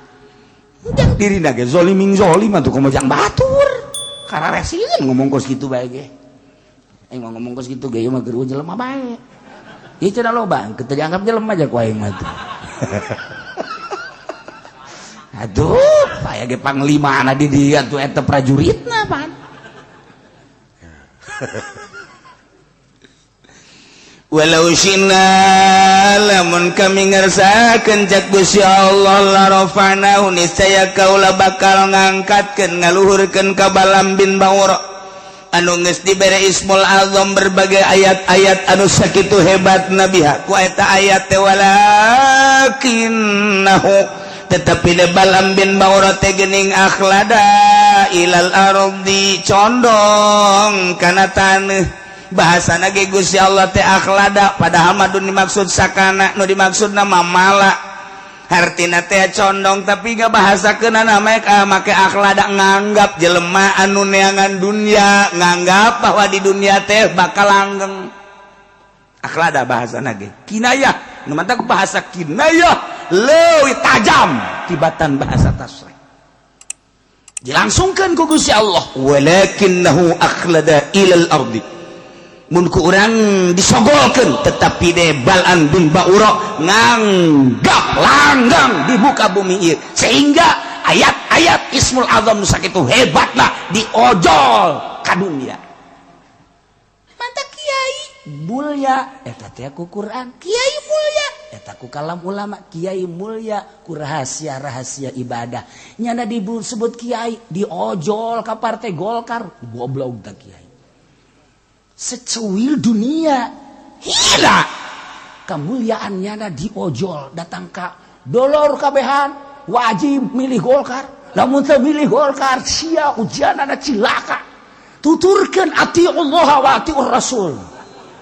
Jang dirina ge zolimin zolim atuh komo jang batur. Kararesieun ngomong kos kitu bae ge. Aing mau ngomong kos kitu ge mah geru jelema bae. Ieu cenah loba, teu dianggap jelema aja ku aing mah tuh. Aduh, aya ge panglimana di dieu tuh eta prajuritna pan. Walau syina lamun kami ngersakeun cak Gusti Allah la rafa'nahu niscaya kaula bakal ngangkatkeun ngaluhurkeun ka Balam bin Baura anu geus dibere Ismul Azam berbagai ayat-ayat anu sakitu hebat nabiha ku eta ayat teh, walakinnahu tetapi de Balam bin Baura teh geuning akhlada ilal ardi condong kana taneuh. Bahasa ge Gusti Allah teh akhlada, padahal mah dimaksud sakana, nu dimaksud nama mala, hartina teh condong, tapi gak bahasa kena namanya make akhlada, nganggap jelema anu neangan dunia, nganggap bahwa di dunia teh bakal langgeng. Akhlada bahasa ge kinayah, nu mantak bahasa kinayah leuwih tajam tibatan bahasa tasrih. Dilangsungkan ku Gusti Allah walakinnahu akhlada ilal ardi, mun ku urang disogolkeun, tetapi de Balam bin Baura nganggap langgang di muka bumi ieu sehingga ayat-ayat Ismul Azam sakitu hebatlah diojol ka dunia. Mantap kiai mulia eta teh ku Quran, kiai mulia eta ku kalam ulama, kiai mulia ku rahasia-rahasia ibadah. Nyana disebut kiai diojol ka partai Golkar, goblok tak kiai. Secuil dunia hina kemuliaan nyana diojol datang ka dolor kabehan wajib milih Golkar, lamun teu milih Golkar sia ujian ada cilaka. Tuturkeun atiullah wa atiur rasul,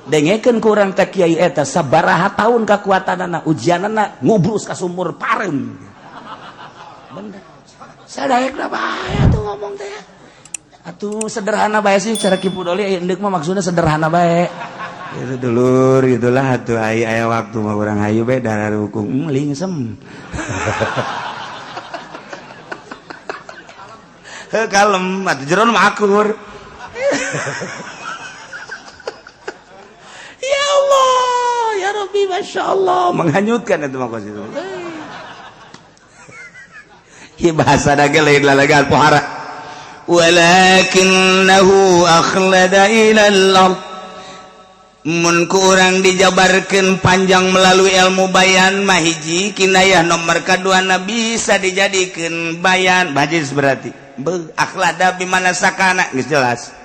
dengekeun ku urang teh kiai eta sabaraha tahun kakuatanana, ujianana ngubrus ka sumur pareum. Bener sadaekna bae tuh ngomong teh atuh sederhana bae sih cara Ki Pudoli endek mah, maksudnya sederhana bae itu dulur gitulah atuh. Aya aya waktu mah urang hayu bae darah hukum lingsem. Heuh kalem atuh jeron mah akur. Ya Allah ya Rabbi, Masya Allah, menghanyutkan itu mah kos itu. Ieu bahasa dage lain lalagan pohara. Walakinnahu akhlada ilal ard, mun ku urang dijabarkeun panjang melalui ilmu bayan mah hiji kinayah, nomor kadua na bisa dijadikeun bayan majis, berarti be akhlada bimana sakana geus jelas.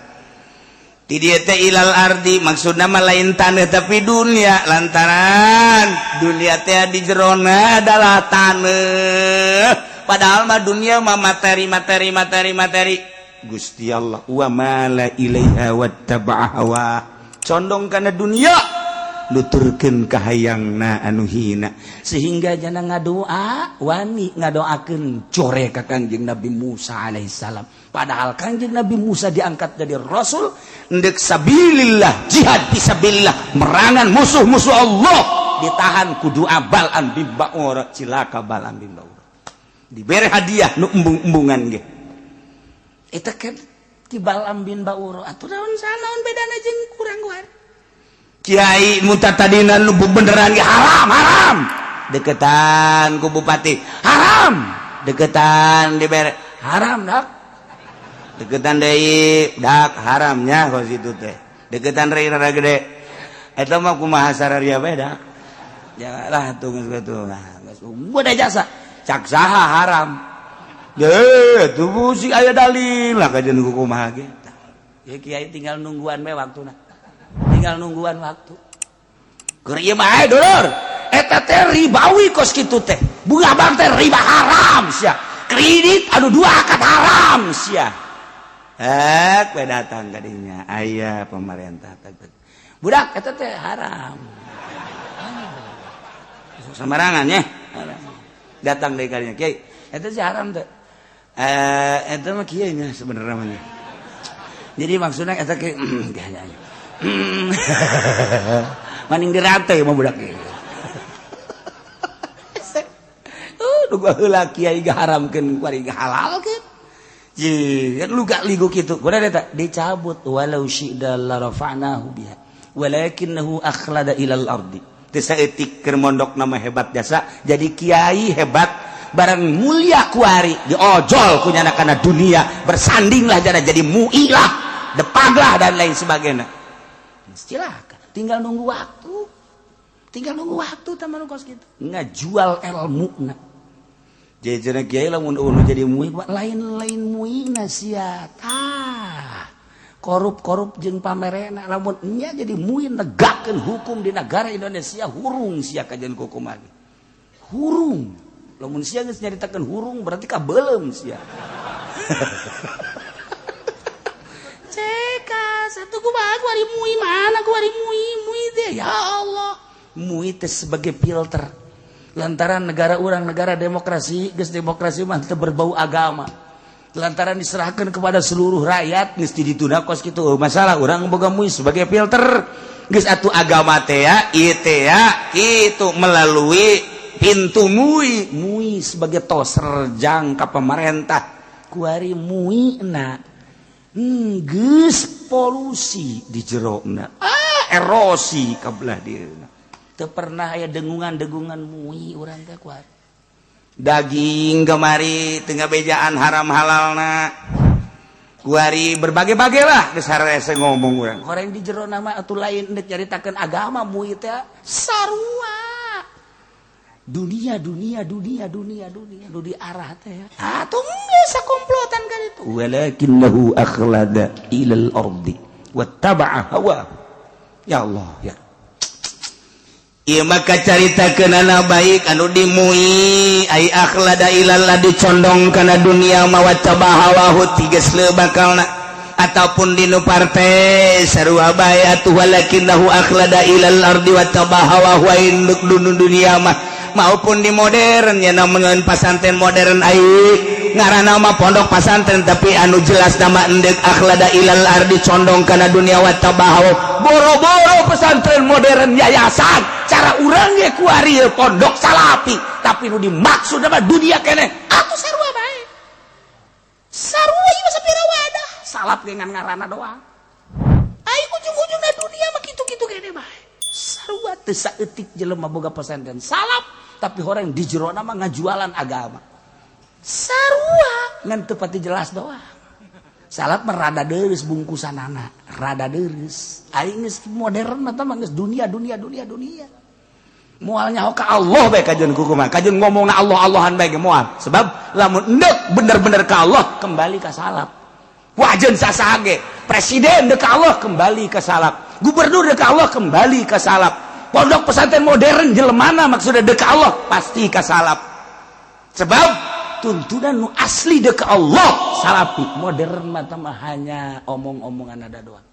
Di dieu teh ilal ardi maksudna mah lain taneuh tapi dunia, lantaran dunia teh di jerona adalah taneuh, padahal mah dunia mah materi materi materi materi. Gusti Allah wa mala ilaiha wattaba'a hawa, condong kana dunia, nuturkeun kahayangna anu hina, sehingga jana ngadoa wani ngadoakeun core ka Kangjeng Nabi Musa alaihissalam, padahal Kangjeng Nabi Musa diangkat jadi rasul ndek sabilillah, jihad fisabilillah, merangan musuh-musuh Allah, ditahan ku doa Balam bin Baura. Cilaka Balam bin Baura, dibere hadiah nu embung-embungan ge. Eta kan ti Balam bin Baura atuh naon sanaon bedana jeung kurang guar. Kiai muta tadina nu beneran ge haram haram, deketan ku bupati haram, deketan dibere haram dak. Deketan deui dak haramnya kos itu teh, deketan deui rada gede eta mah kumaha sararia beda ya lah tuh geus kitu. Nah geus udah jasa cak saha haram deh tuh sih aya dalil lah kajian kumaha ge. Ya kiai tinggal nungguan we waktuna, tinggal nungguan waktu. Keur ieu mah dulur eta teh ribawi kos kitu teh, bunga bank teh riba haram sia, kredit anu dua akad haram sia. Eh, we datang kadinya, aya pemerintah, budak eta teh haram. Sembarangan ya. Datang dari kadinya, kiai, eta sih haram teh. Eh, eta mah kieu nya sebenarnya mah. Jadi maksudnya eta kieu, maning dirantai mah budak ieu. Oh, duga heula kiai gaharamkeun, kuari gahalalkeun. Ji, lu gak ligu kitu. Kuda eta dicabut, walau syi'na la rafa'nahu biha walakinnahu akhlada ilal ardi. Teu saeutik keur mondok nama hebat jasa jadi kiai hebat, barang mulia kuari diojol ku nyana kana dunia, bersandinglah jana jadi MUI lah, depaglah, dan lain sebagainya. Silakan, tinggal nunggu waktu, tinggal nunggu waktu. Taman kos gitu ngajual ilmu na jadi kiai, lamun unu jadi MUI lain-lain MUI na sia tah korup-korup jeung pamerena. Lamun nya jadi MUI negakkeun hukum di negara Indonesia, hurung sia kajian hukum lagi, hurung. Lamun sia geus nyaritakeun hurung, berarti kabeuleum sia. Ceka satu kumaha kuari MUI, mana kuari MUI? MUI teh, ya Allah, MUI teh sebagai filter lantaran negara urang negara demokrasi. Geus demokrasi mah teu berbau agama, lantaran diserahkan kepada seluruh rakyat, geus ditunda kos kitu. Oh, masalah urang boga MUI sebagai filter. Geus atuh agama teh ya ieu teh ya kitu melalui pintu MUI. MUI sebagai toser jangka pemerintah, kuari MUI na geus polusi di jerona, ah, erosi kabelah dieuna. Teu pernah aya dengungan-dengungan MUI urang teh kuari. Daging kemari tengah bejaan haram halalna kuari, berbagai-bagai lah, geus harese ngomong urang. Orang di jero nama atuh lain ndek nyaritakeun agama MUI teh, sarua dunia, dunia, dunia, dunia, dunia nu diarah teh atuh geus sakomplotan kan itu. Walakinnahu akhlada ilal ardi wattaba'a hawa. Ya Allah, ya. Ieu maka carita kenana baik anu di MUI ai akhlada ilal dicondong kana dunia mah, wattaba hawahu, tiges bakalna, ataupun di nu partai sarua bae atuh. Walakinnahu akhlada ilal ardi wattaba hawahu, induk dunia mah, maupun di modern ya, namun pasantren modern ai ngaranna mah pondok pasantren, tapi anu jelas nama endek akhlada ilal ardi, condong kana dunia, wattaba hawa. Boro-boro pesantren modern, yayasan cara urang ge kuari pondok salapi, tapi nu dimaksud nama dunia keneh atuh sarua bae, sarua ieu sapira wadah salap dengan ngaranna doang. Ai ujung-ujungna dunia mah kitu-kitu kene bae, sarua. Teu saeutik jelema boga pesantren salap, tapi orang di jero mah ngajualan agama, sarua, ngan teu pati jelas doang. Salap merada deus bungkusan anak rada deus. Aing geus modern mah mah geus dunia, dunia, dunia, dunia. Moal nyaho ka Allah bae kajeun kukumaha, kajeun ngomongna Allah Allahan bae ge moal, sebab lamun endek bener-bener ka Allah, kembali ka salaf. Wajen sasaha ge, presiden dek ka Allah, kembali ka salaf, gubernur dek ka Allah, kembali ka salaf, pondok pesantren modern jelemana maksudnya dek ka Allah, pasti ka salaf, sebab tuntunan nu asli dek ka Allah salafi. Modern mah mah hanya omong-omongan ada doang.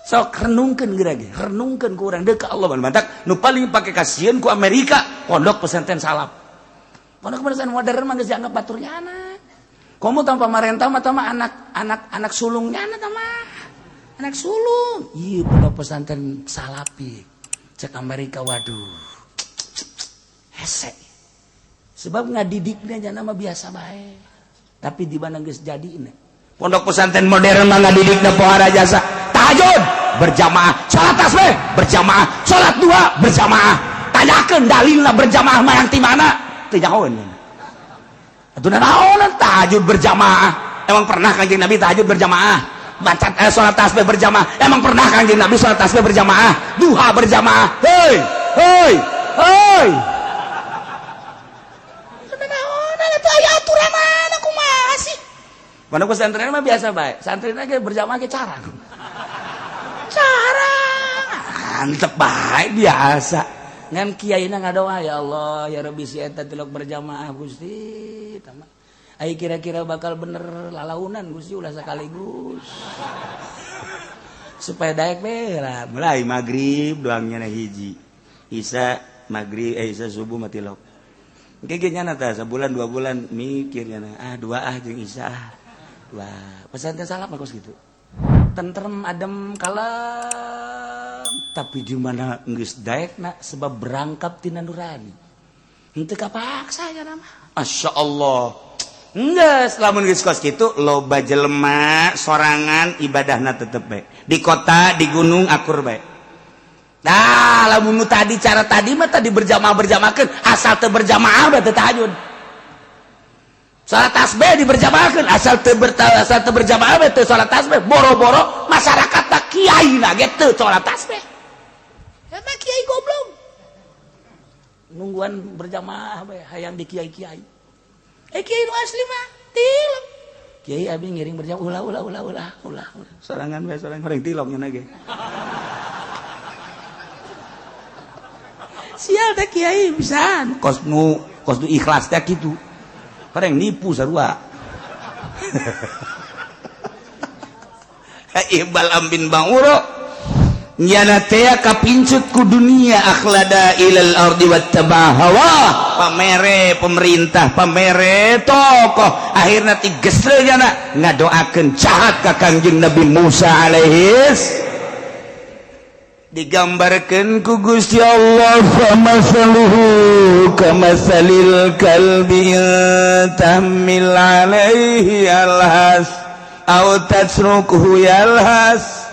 Sok renungkeun geura ge, renungkeun ku urang dek ka Allah. Mantak nu paling pake kasieun ku Amerika pondok pesantren salaf. Pondok pesantren modern mah geus dianggap baturnya anak komo tanpa pemerintah mah mah anak anak anak sulungnya, anak mah anak sulung. Iya, pondok pesantren salafi cek Amerika, waduh, hese, sebab ngadidiknya nama biasa bae. Tapi di mana geus jadi ini pondok pesantren modern mah ngadidikna pohara jasa tahajud berjamaah, salat tasbih berjamaah, salat dua berjamaah. Tanyakeun dalilna berjamaah mah yang ti mana, teu nyahoeun. Atuh naonan tahajud berjamaah? Emang pernah Kanjeng Nabi tahajud berjamaah? Baca salat tasbih berjamaah, emang pernah Kanjeng Nabi salat tasbih berjamaah, duha berjamaah? Hei, hei, hei, naonan atuh? Aya aturan mana, kumaha sih? Pondok pesantren mah biasa bae. Santri ge berjamaah ge carang. Carang. Antep bae biasa. Ngan kiaina ngadoa, ya Allah, ya Rabbi, si eta tilok berjamaah, Gusti. Tama. Ai kira-kira bakal bener lalaunan Gusti ulah sekaligus. Supaya daek we lah. Mulai maghrib doangnya na hiji. Isa maghrib isa subuh mati lok. Engke ge nyana tah sabulan 2 bulan mikir nyana ah dua ah jeung isa ah. Dua. Pesantren salaf mah kos kitu. Tentrem adem kalem tapi di mana geus daekna sebab berangkap tina nurani. Henteu kapaksa nya mah. Masya Allah. Geus lamun geus kos kitu loba jelema sorangan ibadahna tetep bae. Di kota, di gunung akur bae. Nah, lamun nu tadi cara tadi mah tadi berjamaah-berjamaahkeun, asal teu berjamaah mah teu tahajud. Salat tasbih diberjamaahkeun, asal teu asal teu berjamaah mah teu salat tasbih. Boro-boro masyarakat tak kiai na ge teu salat tasbih. Eta kiai goblok. Nungguan berjamaah bae hayang di kiai-kiai. Kiai nu asli mah tilok. Kiai abi ngiring berjamaah ulah ulah ulah ulah ulah. Sorangan bae sorangan horeng tilok nya ge. Sial teh kiai pisan. Kos nu ikhlas teh kitu. Horeng nipu sarua. Ibal ambin banguro. Nyana teh kapincut ku dunia akhlada ilal ardi wattaba hawa. Pamere pemerintah, pamere tokoh, akhirna tigesle nyana ngadoakeun jahat ka Kangjeng Nabi Musa alaihis. Digambarkeun ku Gusti Allah famasaluhu kamasalil kalbi tahmil alaihi alhas aw tatrukuhu yalhas.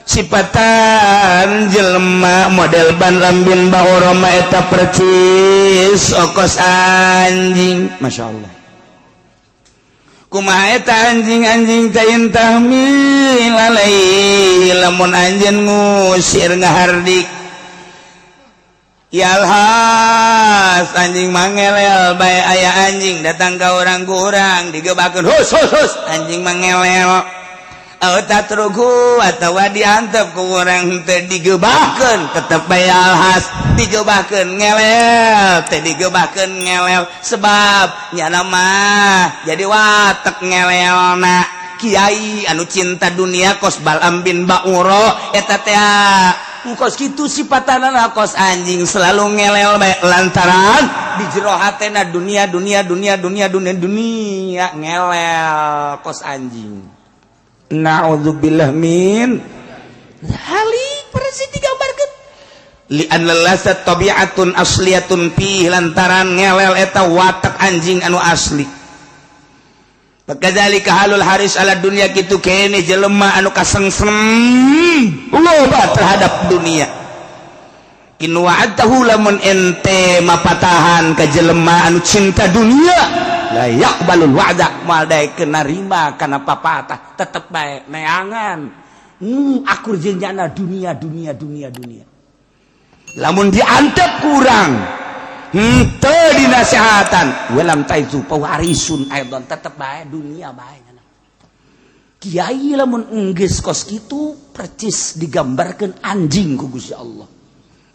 Sipatan jelema model Bal'am bin Ba'ura mah eta percis okos anjing. Masya Allah. Kumaha eta anjing-anjing teh tahmil alaihi lamun anjeun ngusir ngahardik yalhas anjing mangelel bae aya anjing datang ka urang-urang digebakeun hus hus hus anjing mangelel tatruku atawa diantep ku urang teh digebahkeun tetep bae alhas digebahkeun ngelel teh digebahkeun ngelel sebab nyana mah jadi watek ngelelna kiai anu cinta dunia kos Bal'am bin Ba'ura eta teh kos kitu sipatanana kos anjing selalu ngelel bae lantaran di jero hatena dunia dunia dunia dunia dunia dunia ngelel kos anjing. Na'udzubillah min halik persis digambarkeun li anna lasat tabi'atun asliyatun fi lantaran ngelel eta watak anjing anu asli. Kadzalika halul haris ala dunya kitu kene jelema anu kasengsem loba terhadap dunia. In wa'adtahu lamun ente mapatahan ka jelema anu cinta dunia la yaqbalul wa'da moal daekeun narima kana papatah tetep bae neangan akur jeung nyana dunia dunia dunia dunia. Lamun diantep kurang henteu dinasehatan walam taizu pawarisun aidon tetep bae dunia bae. Kiai lamun enggeus kos kitu percis digambarkeun anjing ku Gusti Allah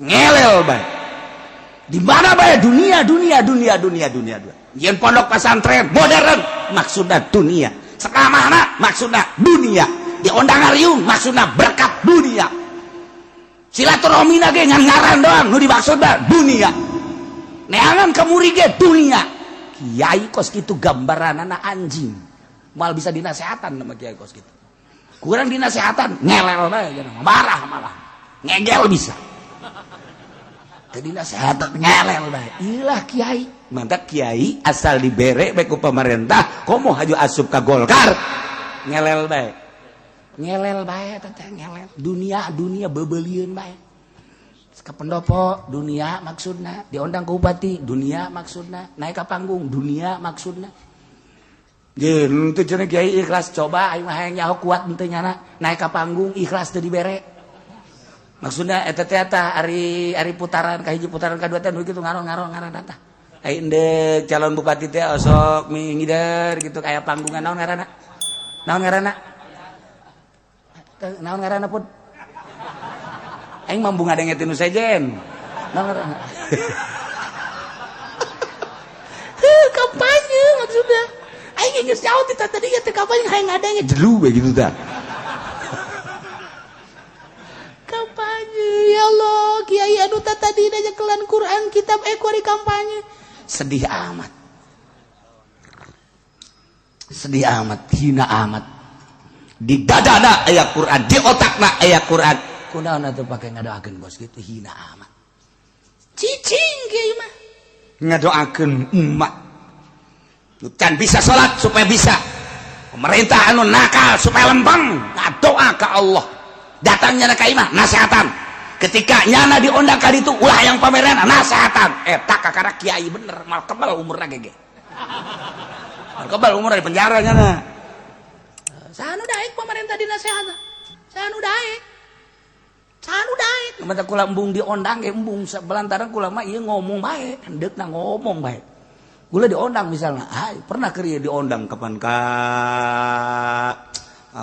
ngelel bae di mana bae dunia dunia dunia dunia dunia dunia. Yen pondok pesantren modern maksudna dunia, sekamana maksudna dunia, diondang ariung maksudna berkat dunia, silaturahmi ge ngan ngaran doang nu dimaksudna dunia, neangan kamuri ge dunia. Kiai kos kitu gambaranana anjing moal bisa dinasehatan sama kiai kos kitu. Kurang dinasehatan ngelel bae marah malah ngegel bisa. Tadi nasehatan ngelel bae. Ilah kiai, mantap kiai asal dibere bae ku pemerintah, komo haju asup ka Golkar. Ngelel bae. Ngelel bae teh ngelel. Dunia dunia bebelieun bae. Ka pendopo dunia maksudna, diondang ke bupati dunia maksudna, naik ka panggung dunia maksudna. Jeung teu cenah kiai ikhlas coba aing mah hayang nyaho kuat henteu nyana naik ka panggung ikhlas teu dibere. Maksudna eta teh tah ari ari putaran ka hiji putaran ka dua teh nu kitu ngaron-ngaron ngaran tah. Ai endek calon bupati teh osok mingider gitu aya panggungan naon ngaranna? Naon ngaranna? Naon ngaranna pun? Aing mambu ngadenge tinu sejen. Naon ngaranna? Kampanye maksudnya. geus jauh ti tadi teh kampanye hayang ngadenge jelu we gitu tah. Kampanye ya Allah, kiai anu tadi nyekelan Quran kitab kuari kampanye. Sedih amat. Sedih amat, hina amat. Di dadana aya Quran, di otakna aya Quran. Kunaon atuh pake ngadoakeun bos gitu, hina amat. Cicing kiai mah. Ngadoakeun umat. Can bisa salat supaya bisa. Pemerintah anu nakal supaya lempeng, ngadoa ka Allah. Datangnya ka imah nasehatan. Ketika nyana diundang ka ditu ulah yang pameran nasehatan. Eta kakara kiai bener, mal kebal umurna gege. Mal kebal umurna di penjara nyana. Saha nu daek pemerintah dinasehatan? Saha nu daek? Saha nu daek? Mata kula embung diondang ge embung belantaran kula mah ieu ngomong bae, hendeukna ngomong bae. Kula diondang misalnya, ay, pernah keur diondang kapan ka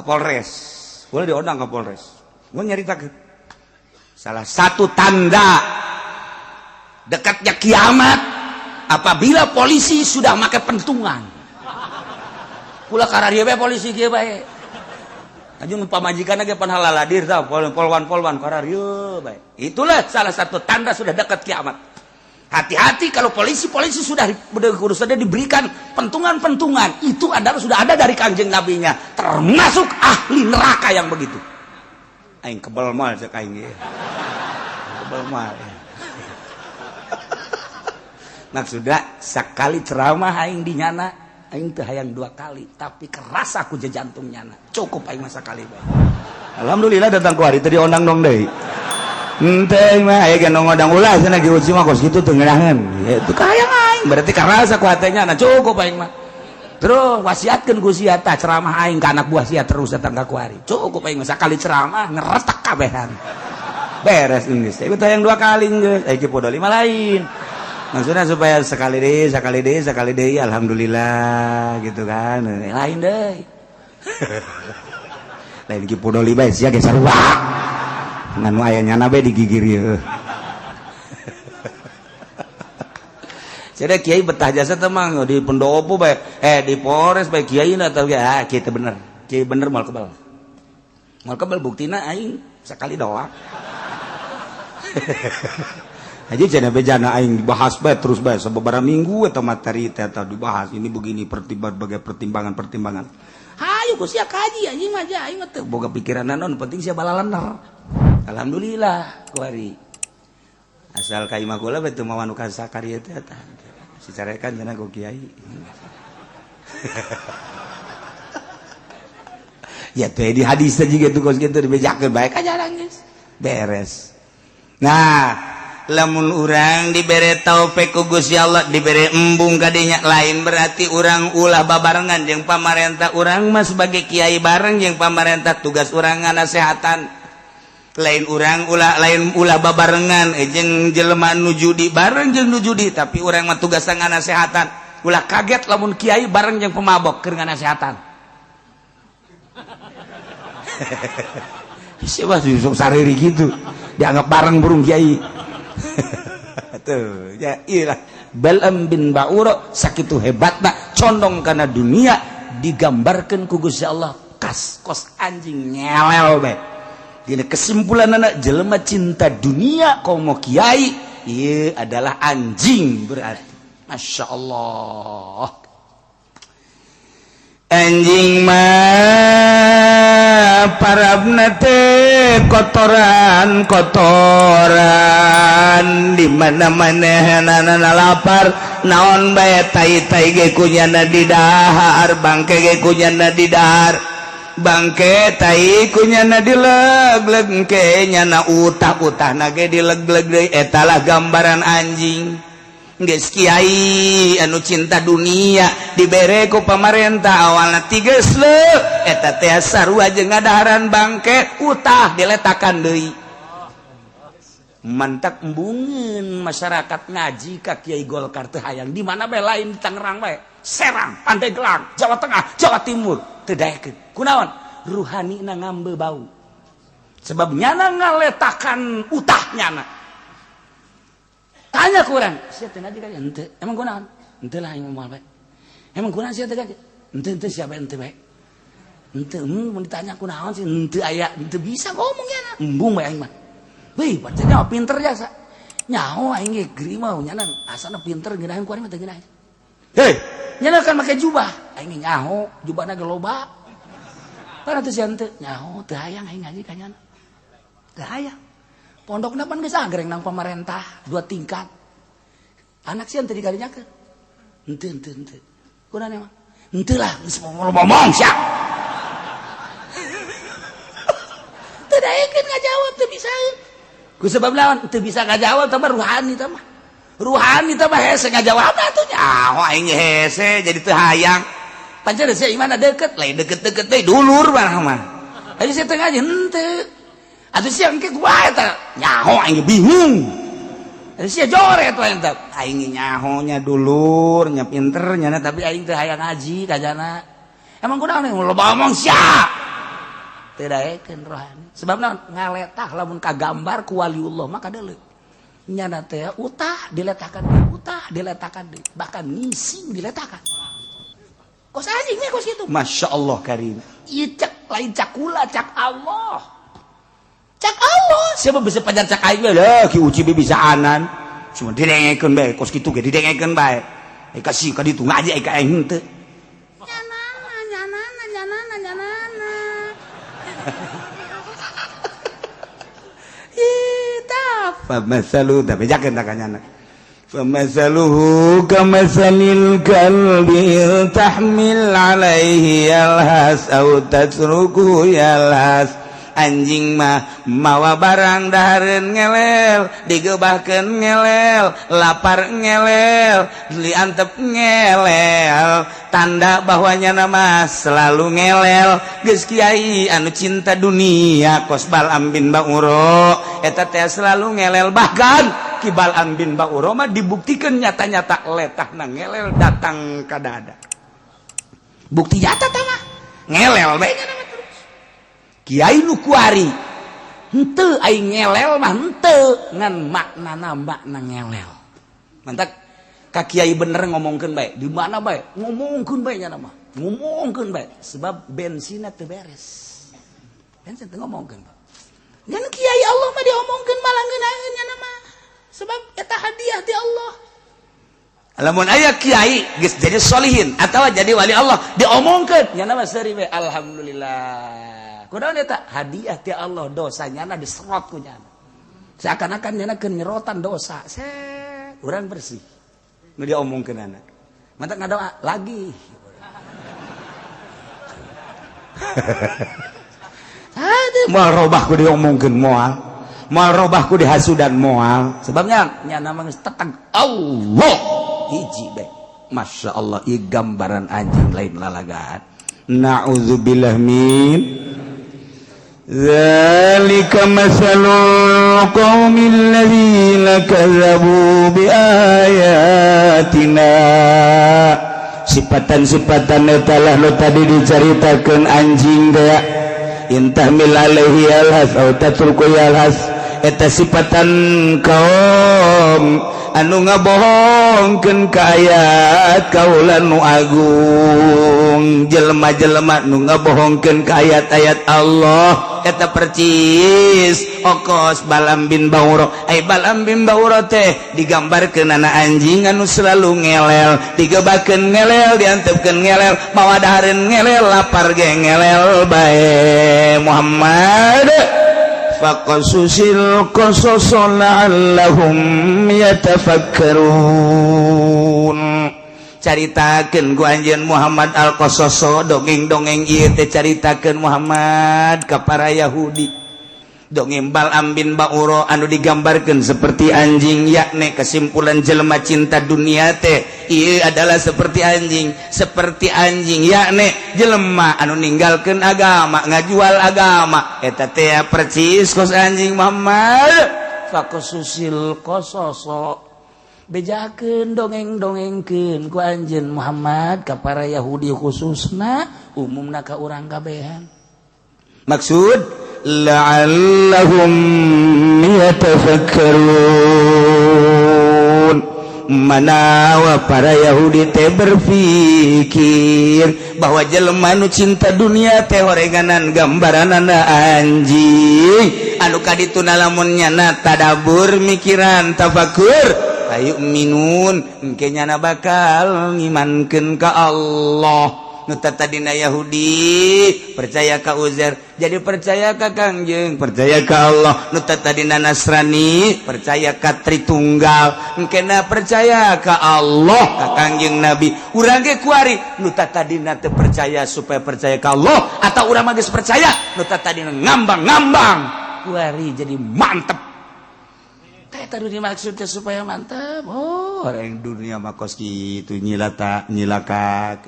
Polres. Kula diondang ke Polres. Gua nyaritakeun. Salah satu tanda dekatnya kiamat apabila polisi sudah pakai pentungan. Kula kararieu bae polisi kieu bae. Aju pamajikan ge pan halaladir tah polwan-polwan kararieu bae. Itulah salah satu tanda sudah dekat kiamat. Hati-hati kalau polisi-polisi sudah sudah diberikan pentungan-pentungan, itu adalah sudah ada dari Kanjeng Nabinya, termasuk ahli neraka yang begitu. Aing kebel mal cek aing ge. Kebel mal. Maksudnya sekali ceramah aing di nyana, aing teu hayang dua kali, tapi keras aku jantung nyana. Cukup aing masa kali bae. Alhamdulillah datang ku hari tadi ondang dong deui. Henteu mah aya ge ngondang ulah cenah diuji mah kos kitu teu ngeunaheun. Itu kahayang aing, berarti karasa ku hatenya na cukup aing mah. Terus wasiatkeun ku sia tah ceramah aing ka anak buah sia terus datang ka kuari. Cukup aing mah sakali ceramah ngeretak kabehan. Beres geus. Ieu teh yang dua kali geus. Aya podo lima lain. Maksudnya supaya sekali deh, sekali deh, sekali deh, alhamdulillah gitu kan. Lain deh. Lain ki podo lima sia ge sarua. Ngan nu aya nyana bae digigir ieu. Jadi kiai betah jasa teh mah di pendopo bae, di Polres bae kiai na teh ah kiai teh bener. Kiai bener moal kebal. Moal kebal buktina aing sekali doang. Aja cenah bejana aing dibahas bae terus bae sababaraha minggu eta materi teh eta dibahas ini begini berbagai pertimbangan-pertimbangan. Hayu ku sia kaji anjing mah aing mah teu boga pikiran naon penting sia balalener. Alhamdulillah kuari. Asal ka imah kula bae teu mawa nu kasakari teh eta. Si carekan cenah ku kiai. Ya teh di hadis teh jiga tuh kos kitu dibejakeun bae ka jalan geus. Beres. Nah, lamun urang dibere taufik ku Gusti Allah, dibere embung kadinya, lain berarti urang ulah babarengan jeung pamarentah. Urang mah sebagai kiai bareng jeung pamarentah, tugas urang nganasehatan. Lain urang ulah, lain ulah babarengan jeung jelema nu judi, bareng jeung nu judi, tapi urang mah tugas nganasehatan. Ulah kaget lamun kiai bareng jeung pemabok keur nganasehatan. Siapa sih sariri gitu dianggap bareng burung kiai. Tuh ya iyalah Bal'am bin Ba'ura sakitu hebatna condong karena dunia digambarkan ku Gusti Allah kas kos anjing nyelel bae. Dina kesimpulan anak jelema cinta dunia komo kiai ieu adalah anjing berarti. Masya Allah anjing mah parabna teh kotoran kotoran di mana-mana nana lapar naon bae tai-tai ge kunyana didahar, bangke ge kunyana didahar, bangke tai kunyana dileg-leg ke nyana utah-utah ge dileg-leg deui. Eta lah gambaran anjing. Geus kiai anu cinta dunia dibere ku pamarentah awalna tiga sleuk eta teh sarua jeung ngadaharan bangke utah diletakan deui. Mantak embungeun masyarakat ngaji ka Kiai Golkar teh hayang di mana bae, lain di Tangerang bae, Serang, Pandeglang, Jawa Tengah, Jawa Timur teu daekeun. Kunaon? Ruhanina ngambe bau. Sebab nyana ngaletakan utah nyana. Tanya kurang, sia teh ngaji ka henteu. Emang kunaon? Henteu lah aing moal bae. Emang kunaon sia teh ngaji? Henteu, henteu, siapa henteu bae. Henteu, mun ditanya kunaon sih henteu aya, henteu bisa ngomong ya. Embung bae aing mah. Wih, pancen nyaho pinter jasa. Nyaho aing ge geri mah nyana asana pinter ngeunaheun ku aing mah teu ngeunaheun. Hei, nyana kan make jubah. Aing nyaho, jubahna ge loba. Pan atuh sia henteu nyaho, teu hayang aing ngaji ka nyana. Teu hayang. Pondokna pan geus agreng nang pamarentah, dua tingkat. Anak sia teu dikarinyakeun. Henteu, henteu, henteu. Kunaon emang? Henteu lah, geus ngomong sia. Teu daekeun ngajawab, teu bisa. Ku sebab lawan teu bisa ngajawab tah ruhani tah mah. Ruhani tah mah hese ngajawab atuh nyaho aing hese jadi teu hayang. Pancen sia imana deket, lain deket-deket deui dulur mah mah. Ayo sia teu ngaji henteu. Atuh sia engke kumaha eta? Nyaho aing bingung. Atuh sia joret we eta. Aing nyaho nya dulur nya pinter nya tapi aing teu hayang ngaji ka jana. Emang kunaon loba omong sia. Teu daekeun rohani. Sebabna ngaletah lamun kagambar ku waliullah mah kadeuleu. Nyana teh utah diletakan deui, utah diletakan deui, bahkan ngising diletakan. Kos anjing nya kos kitu. Masya Allah karim. Ieu cak lain cakula cak Allah. Cak Allah. Siapa bisa pajar cak aing lah ki uci bisa anan. Cuma didengekeun bae kos kitu ge didengekeun bae. Eh kasih ka ditu ngaji ka aing henteu. Nyanana nyanana nyanana nyanana. Ih, tah famasalu tah bejakeun tah ka nyana. Famasaluhu kamasalil kalbi tahmil alaihi yalhas au tatruku yalhas. Anjing mah mawa barang dahareun ngelel, digebahkeun ngelel, lapar ngelel, diantep ngelel, tanda bahwa nyana mah selalu ngelel. Geus kiai anu cinta dunia kos Bal'am bin Ba'ura eta teh selalu ngelel, bahkan Ki Bal'am bin Ba'ura mah dibuktikan nyata-nyata letahna ngelel datang ka dada. Bukti nyata tah mah ngelel bae nya mah terus. Kiai nu kuari henteu aing ngelel mah henteu ngan maknana makna ngelel. Mantak ka kiai bener ngomongkeun bae, di mana bae ngomongkeun bae nya mah. Ngomongkeun bae sebab bensinna teu beres. Bensin teu ngomongkeun. Ngan kiai Allah mah diomongkeun malah ngeunaheun nya mah. Sebab eta hadiah ti Allah. Lamun aya kiai geus jadi solihin atawa jadi wali Allah diomongkeun nya mah seuri we alhamdulillah. Kunaon eta hadiah ti Allah, dosa nyana diserot ku nyana. Seakan-akan nyana keur nyerotan dosa. Set, urang bersih. Nu diomongkeun anak. Mantak ngadoa lagi. Aduh, moal robah ku diomongkeun moal. Moal robah ku dihasudan moal. Sebabnya nyana mah geus teteg Allah hiji bae. Masya Allah, ieu gambaran anjing lain lalagaan. Na'udzubillah min Zalika masalul qaumil ladzina kadzabu biayatina. Sifatan-sifatan eta lah nu tadi dicaritakeun anjing teh intahmil alaihi yalhas au tatruku yalhas, eta sifatan kaum anu ngabohongkeun ka ayat kaula nu agung, jelema-jelema nu ngabohongkeun ka ayat-ayat Allah eta percis okos Bal'am bin Ba'ura. Ai Bal'am bin Ba'ura teh digambarkeun ana anjing anu selalu ngelel, digebakeun ngelel, diantepkeun ngelel, mawa dahareun ngelel, lapar ge ngelel bae. Muhammad faqasusil qasas la'allahum yatafakkarun. Caritakeun ku anjeun Muhammad al-Qasaso, dongeng-dongeng ieu teh caritakeun Muhammad ka para Yahudi. Dongeng Bal'am bin Ba'ura anu digambarkeun seperti anjing, yakni kesimpulan jelema cinta dunia teh ieu adalah seperti anjing, seperti anjing yakni jelema anu ninggalkeun agama, ngajual agama eta teh percis kos anjing. Muhammad faqasusil qasaso, bejakeun dongeng-dongengkeun ku anjeun Muhammad ka para Yahudi khususna, umumna ka urang kabehan. Maksud la'allahum yatafakkarun. Manawa para Yahudi teh berpikir bahwa jelema nu cinta dunia teh horenganan gambaranana anjing anu kadituna lamun nyana tadabur mikiran tafakur fayu'minun engke nyana bakal ngimankeun ka Allah. Nu tadina Yahudi percaya ka Uzair jadi percaya ka Kangjeng, percaya ka Allah. Nu tadina Nasrani percaya ka Tritunggal engkena percaya ka Allah, ka Kangjeng Nabi. Urang ge kuari nu tadina teu percaya supaya percaya ka Allah, atau urang mah geus percaya, nu tadina ngambang-ngambang kuari jadi mantep. Teh tadi dimaksudnya supaya mantep. Oh, orang dunia mah kos kitu nyilata nyilaka.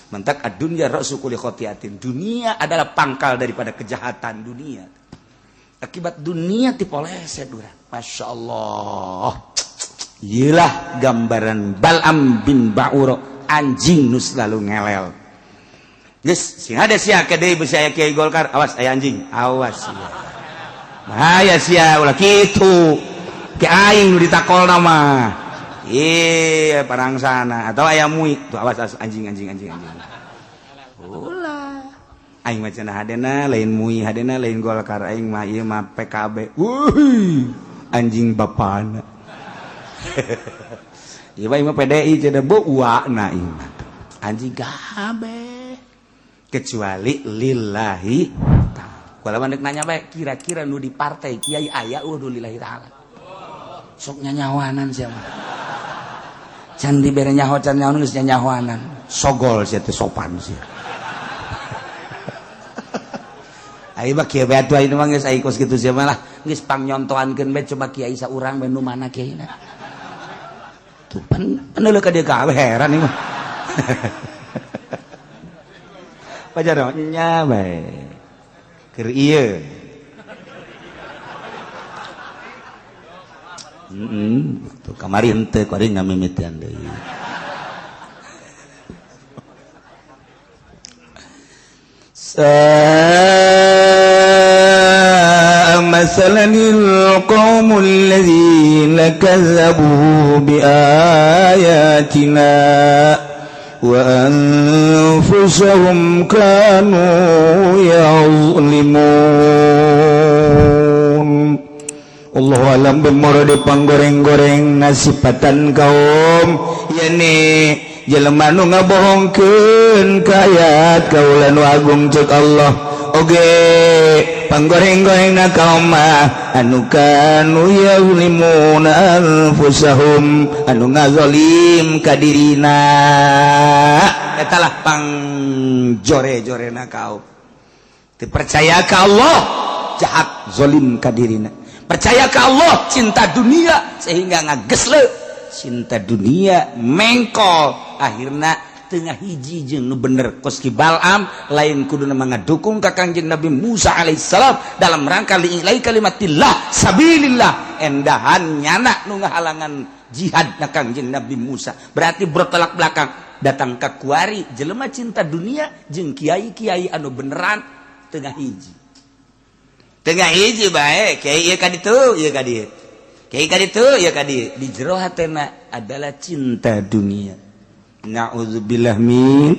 Mentak ad-dunya ra'su kulli khotiatin. Dunia adalah pangkal daripada kejahatan dunia. Akibat dunia dipoleset urang. Masya Allah. Iyalah gambaran Bal'am bin Ba'ura, anjing nu selalu ngelel. Geus sing ada sia ke deui besi aya kiai Golkar, awas aya anjing, awas sia. Bahaya sia ulah kitu. Ki aing nu ditakolna mah. Iya, parang sana atau ayam mui tuh, awas, awas anjing, anjing, anjing, anjing. Ulah. Aing mah cenah hadena lain mui, hadena lain Golkar, aing mah ieu mah PKB. Wuih, anjing bapana. Ieu mah mah PDI cenah bu uakna ieu mah. Anjing kabeh. Kecuali lillahi ta'ala. Kalau mandek nanya bae, kira-kira nu di partai kiai aya eueuh nu lillahi ta'ala? Sok nyanyawanan siapa? Can dibere nyaho, can nyaho geus nyanyahoanan. Sogol sia teh, sopan sia. Ayo mah kieu bae atuh, ayeuna mah geus ai kos kitu sia mah lah. Geus pangnyontoankeun bae, coba kiai saurang bae nu mana kiaina. Tuh pan peneuleuh ka dieu kabeh, heran ieu mah. Pajar nya bae. Keur ieu. Tuh kamari henteu, kuari ngamimitian deui. Sa'a masalanil qaumul ladzina kazzabu bi ayatina wa anfusahum kanu yazlimun. Allahu alam bimuradi panggoreng-goreng nasipatan kaum yani jelema nu ngabohongkeun ka ayat kaula nu agung. Cek Allah oge panggoreng-gorengna kaum mah anu kanu yazlimuna anfusahum, anu ngazolim ka dirina. Eta lah pangjore-jorena kaum teu percaya ka Allah, jahat, zolim ka dirina. Percaya ke Allah, cinta dunia sehingga ngagesle cinta dunia mengkol, akhirnya tengah hiji jeung nu bener kos ki Bal'am. Lain kuduna ngadukung ka Kangjeng Nabi Musa alaihissalam dalam rangka li'ilai kalimatillah sabilillah, endahan nyana nu ngahalangan jihad na Kangjeng Nabi Musa, berarti bertolak belakang. Datang ka kuari jelema cinta dunia jeung kiai-kiai anu beneran tengah hiji, tengah hiji bae. Kiai ieu ka ditu, ieu ka dieu, kiai ka ditu, ieu ka dieu, di jero hatena adalah cinta dunia. Na'udzubillah min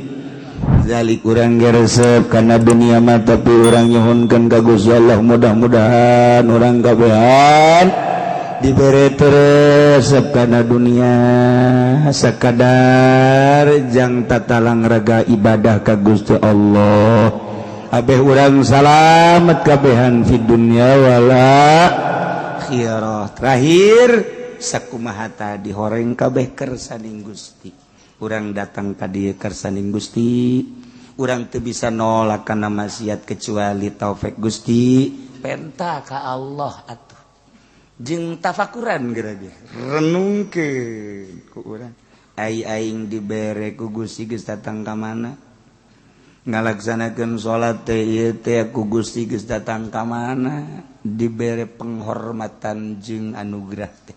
zalik. Urang geresep karena dunia mah, tapi urang nyuhunkeun ka Gusti Allah, mudah-mudahan urang kabehan dibere resep karena dunia sakadar jang tatalang raga ibadah ka Gusti Allah. Abeh urang salamet kabehan di dunia wala akhirah. Terakhir, sakumaha tadi horeng kabeh kersaning Gusti. Urang datang ka dieu kersaning Gusti, urang teu bisa nolak kana maksiat kecuali taufik Gusti. Penta ka Allah atuh jeung tafakuran geura ge, renungkeun ku urang. Ai aing dibere ku Gusti geus datang ka mana, ngalaksanakeun salat teh ieu teh ku Gusti geus datang ka mana, dibere penghormatan jeung anugerah teh.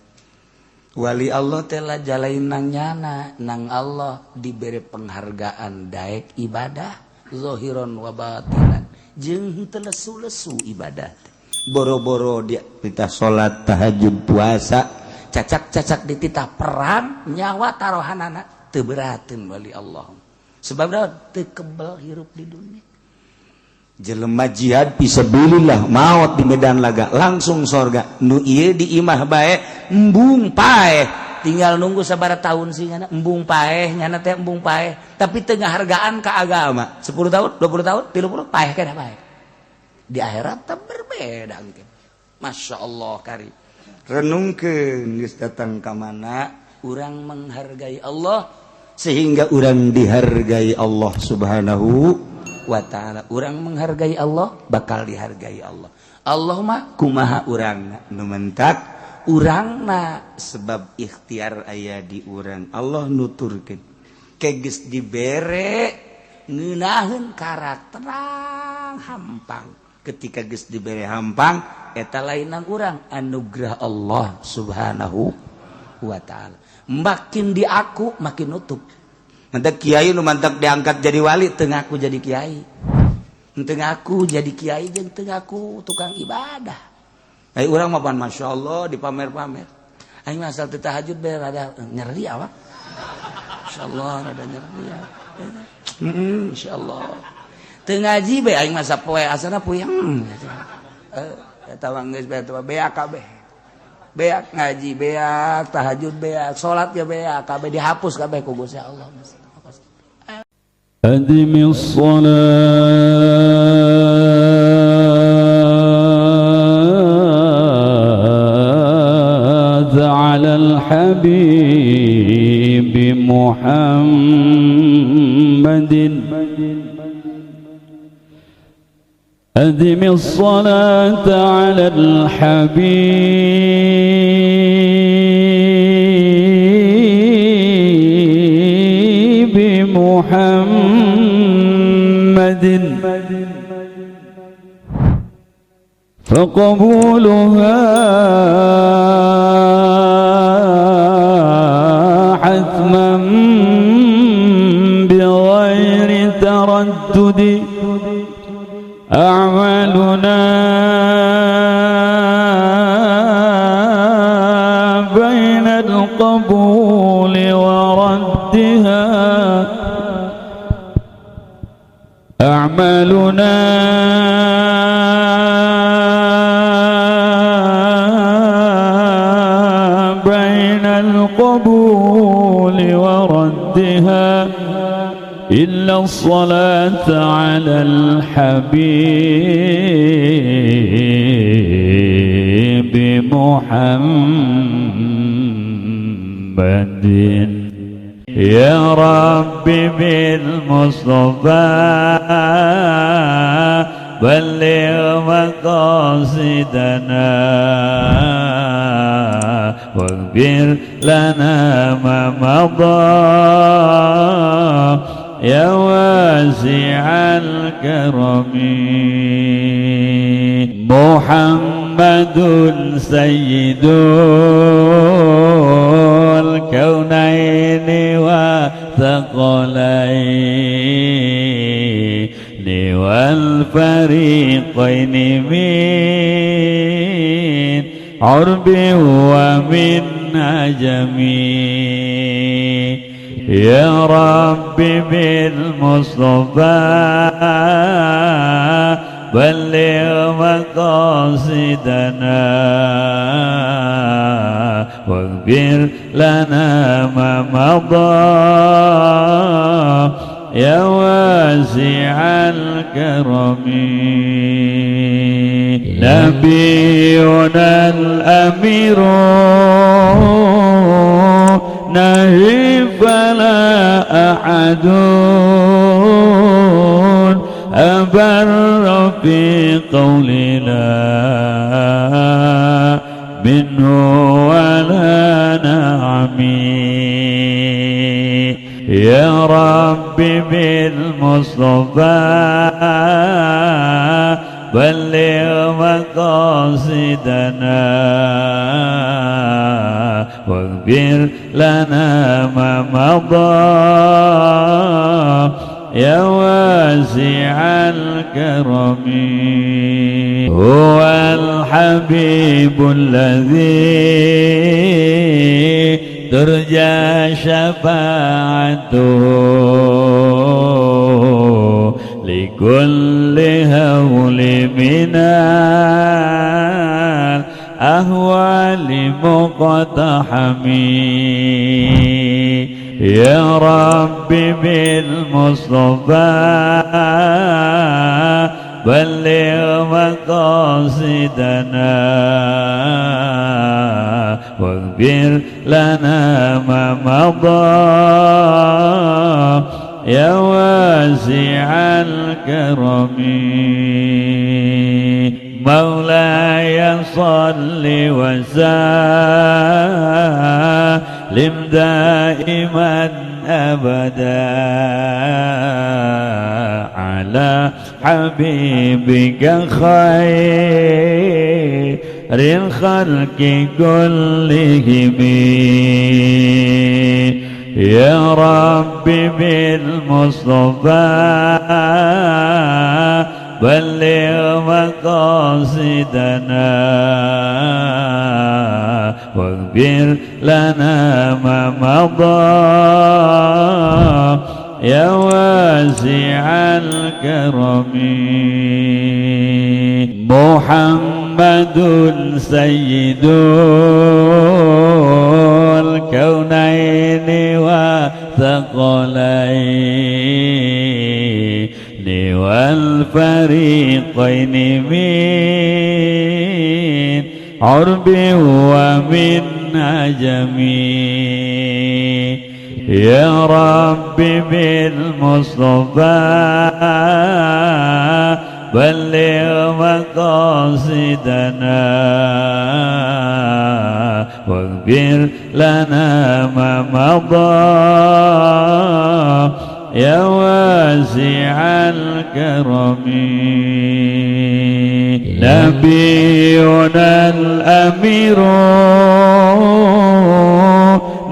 Wali Allah teh la jalain nang nyana nang Allah, dibere penghargaan daek ibadah zahiron wa batinan jeung henteu lesu-lesu ibadah teh. Boro-boro dia kita salat tahajud, puasa. Cacak-cacak dititah perang, nyawa taruhanana teu berateun wali Allah, sebab teu kebel hirup di dunia. Jelema jihad fisabilillah, maut di medan laga, langsung sorga. Nu ieu di imah bae, embung paeh. Tinggal nunggu sabaraha tahun sih nyana embung paeh. Nyana teh embung paeh, tapi teu ngahargaan ka agama. 10 tahun, 20 tahun, 30, paeh kena paeh. Di akhirat teh berbeda mungkin. Masya Allah, kari Renungkeun, geus datang ka mana. Urang menghargai Allah sehingga urang dihargai Allah Subhanahu wa Ta'ala. Urang menghargai Allah, bakal dihargai Allah. Allah mah kumaha urang. Nu mentak urangna. Sebab ikhtiar aya di urang. Allah nuturkeun keges dibere ngeunaheun karakter hampang. Ketika geus dibere hampang, eta lainan urang, anugerah Allah Subhanahu wa Ta'ala. Makin di aku makin nutup. Mantak kiai nu mantak diangkat jadi wali. Teu ngaku jadi kiai, teu ngaku jadi kiai, jeung teu ngaku tukang ibadah. Ai urang mah pan Masya Allah dipamer-pamer. Aing mah asal teu tahajud bae rada nyeri awak. Insyaallah rada nyeri ya. Insyaallah. Teu ngaji bae aing mah sapoe asana puyeng. Eta mah geus bae, beak kabeh. Beak ngaji, beak tahajud, beak salat ya, beak kabeh, dihapus kabeh ku Gusti Allah. أدم الصلاة على الحبيب محمد، أدم الصلاة على الحبيب محمد، فقبولها حتما بغير تردد. أعمالنا بين القبول وردها، أعمالنا بين القبول وردها، إلا الصلاة على الحبيب محمد. يا رب بالمصطفى بلغ مقاصدنا واغفر لنا ما مضى يا واسع الكرم. محمد سيد الكونين والثقلين والفريقين من عرب ومن عجم. يا رب بالمصطفى بلغ مقاصدنا واغفر لنا ما مضى يا واسع الكرم. نبينا الأمير نهي فلا أحد أبر في قولنا منه ولا نعمي. يا رب بالمصطفى بلغ مقاصدنا واغفر لنا ما مضى يا واسع الكرم. هو الحبيب الذي ترجى شفاعته لكل هول من الأهوال مقتحم. يا رب بالمصطفى بلغ مقاصدنا واغفر لنا ما مضى يا واسع الكرم. مولاي صل وسلم دائما أبدا على حبيبك خير الخلق كلهم. يا رب بالمصطفى بلغ مقاصدنا واغفر لنا ما مضى يا واسع الكرم. محمد سيد الكونين والثقلين والفريقين من عرب ومن عجم. يا رب بالمصطفى بلغ مقاصدنا واغفر لنا ما مضى يا واسع الكرم. نبينا الأمير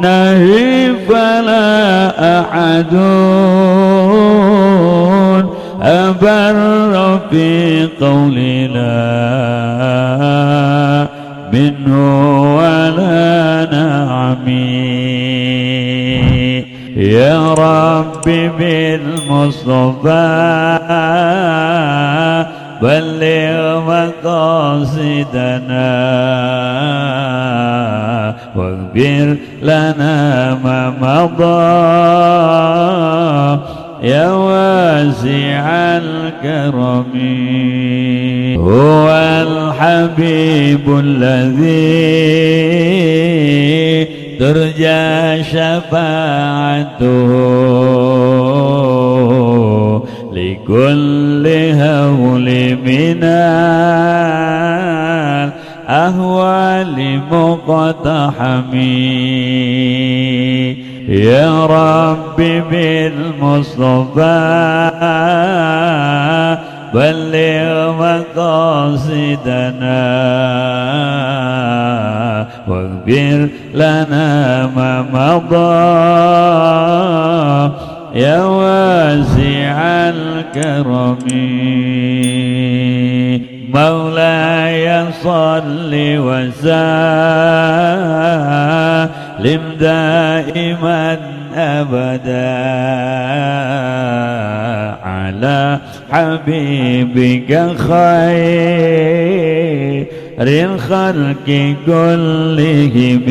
نهي فلا أحد أبر في قولنا منه ولا نعمي. يا رب بالمصطفى بلغ مقاصدنا واغفر لنا ما مضى يا واسع الكرم. هو الحبيب الذي ترجى شفاعته لكل هول من الأهوال مقتحم. يا رب بالمصطفى بلغ مقاصدنا واغفر لنا ما مضى يا واسع الكرم. مولاي صل وسلم دائما أبدا على حبيبك خير الخلق كلهم.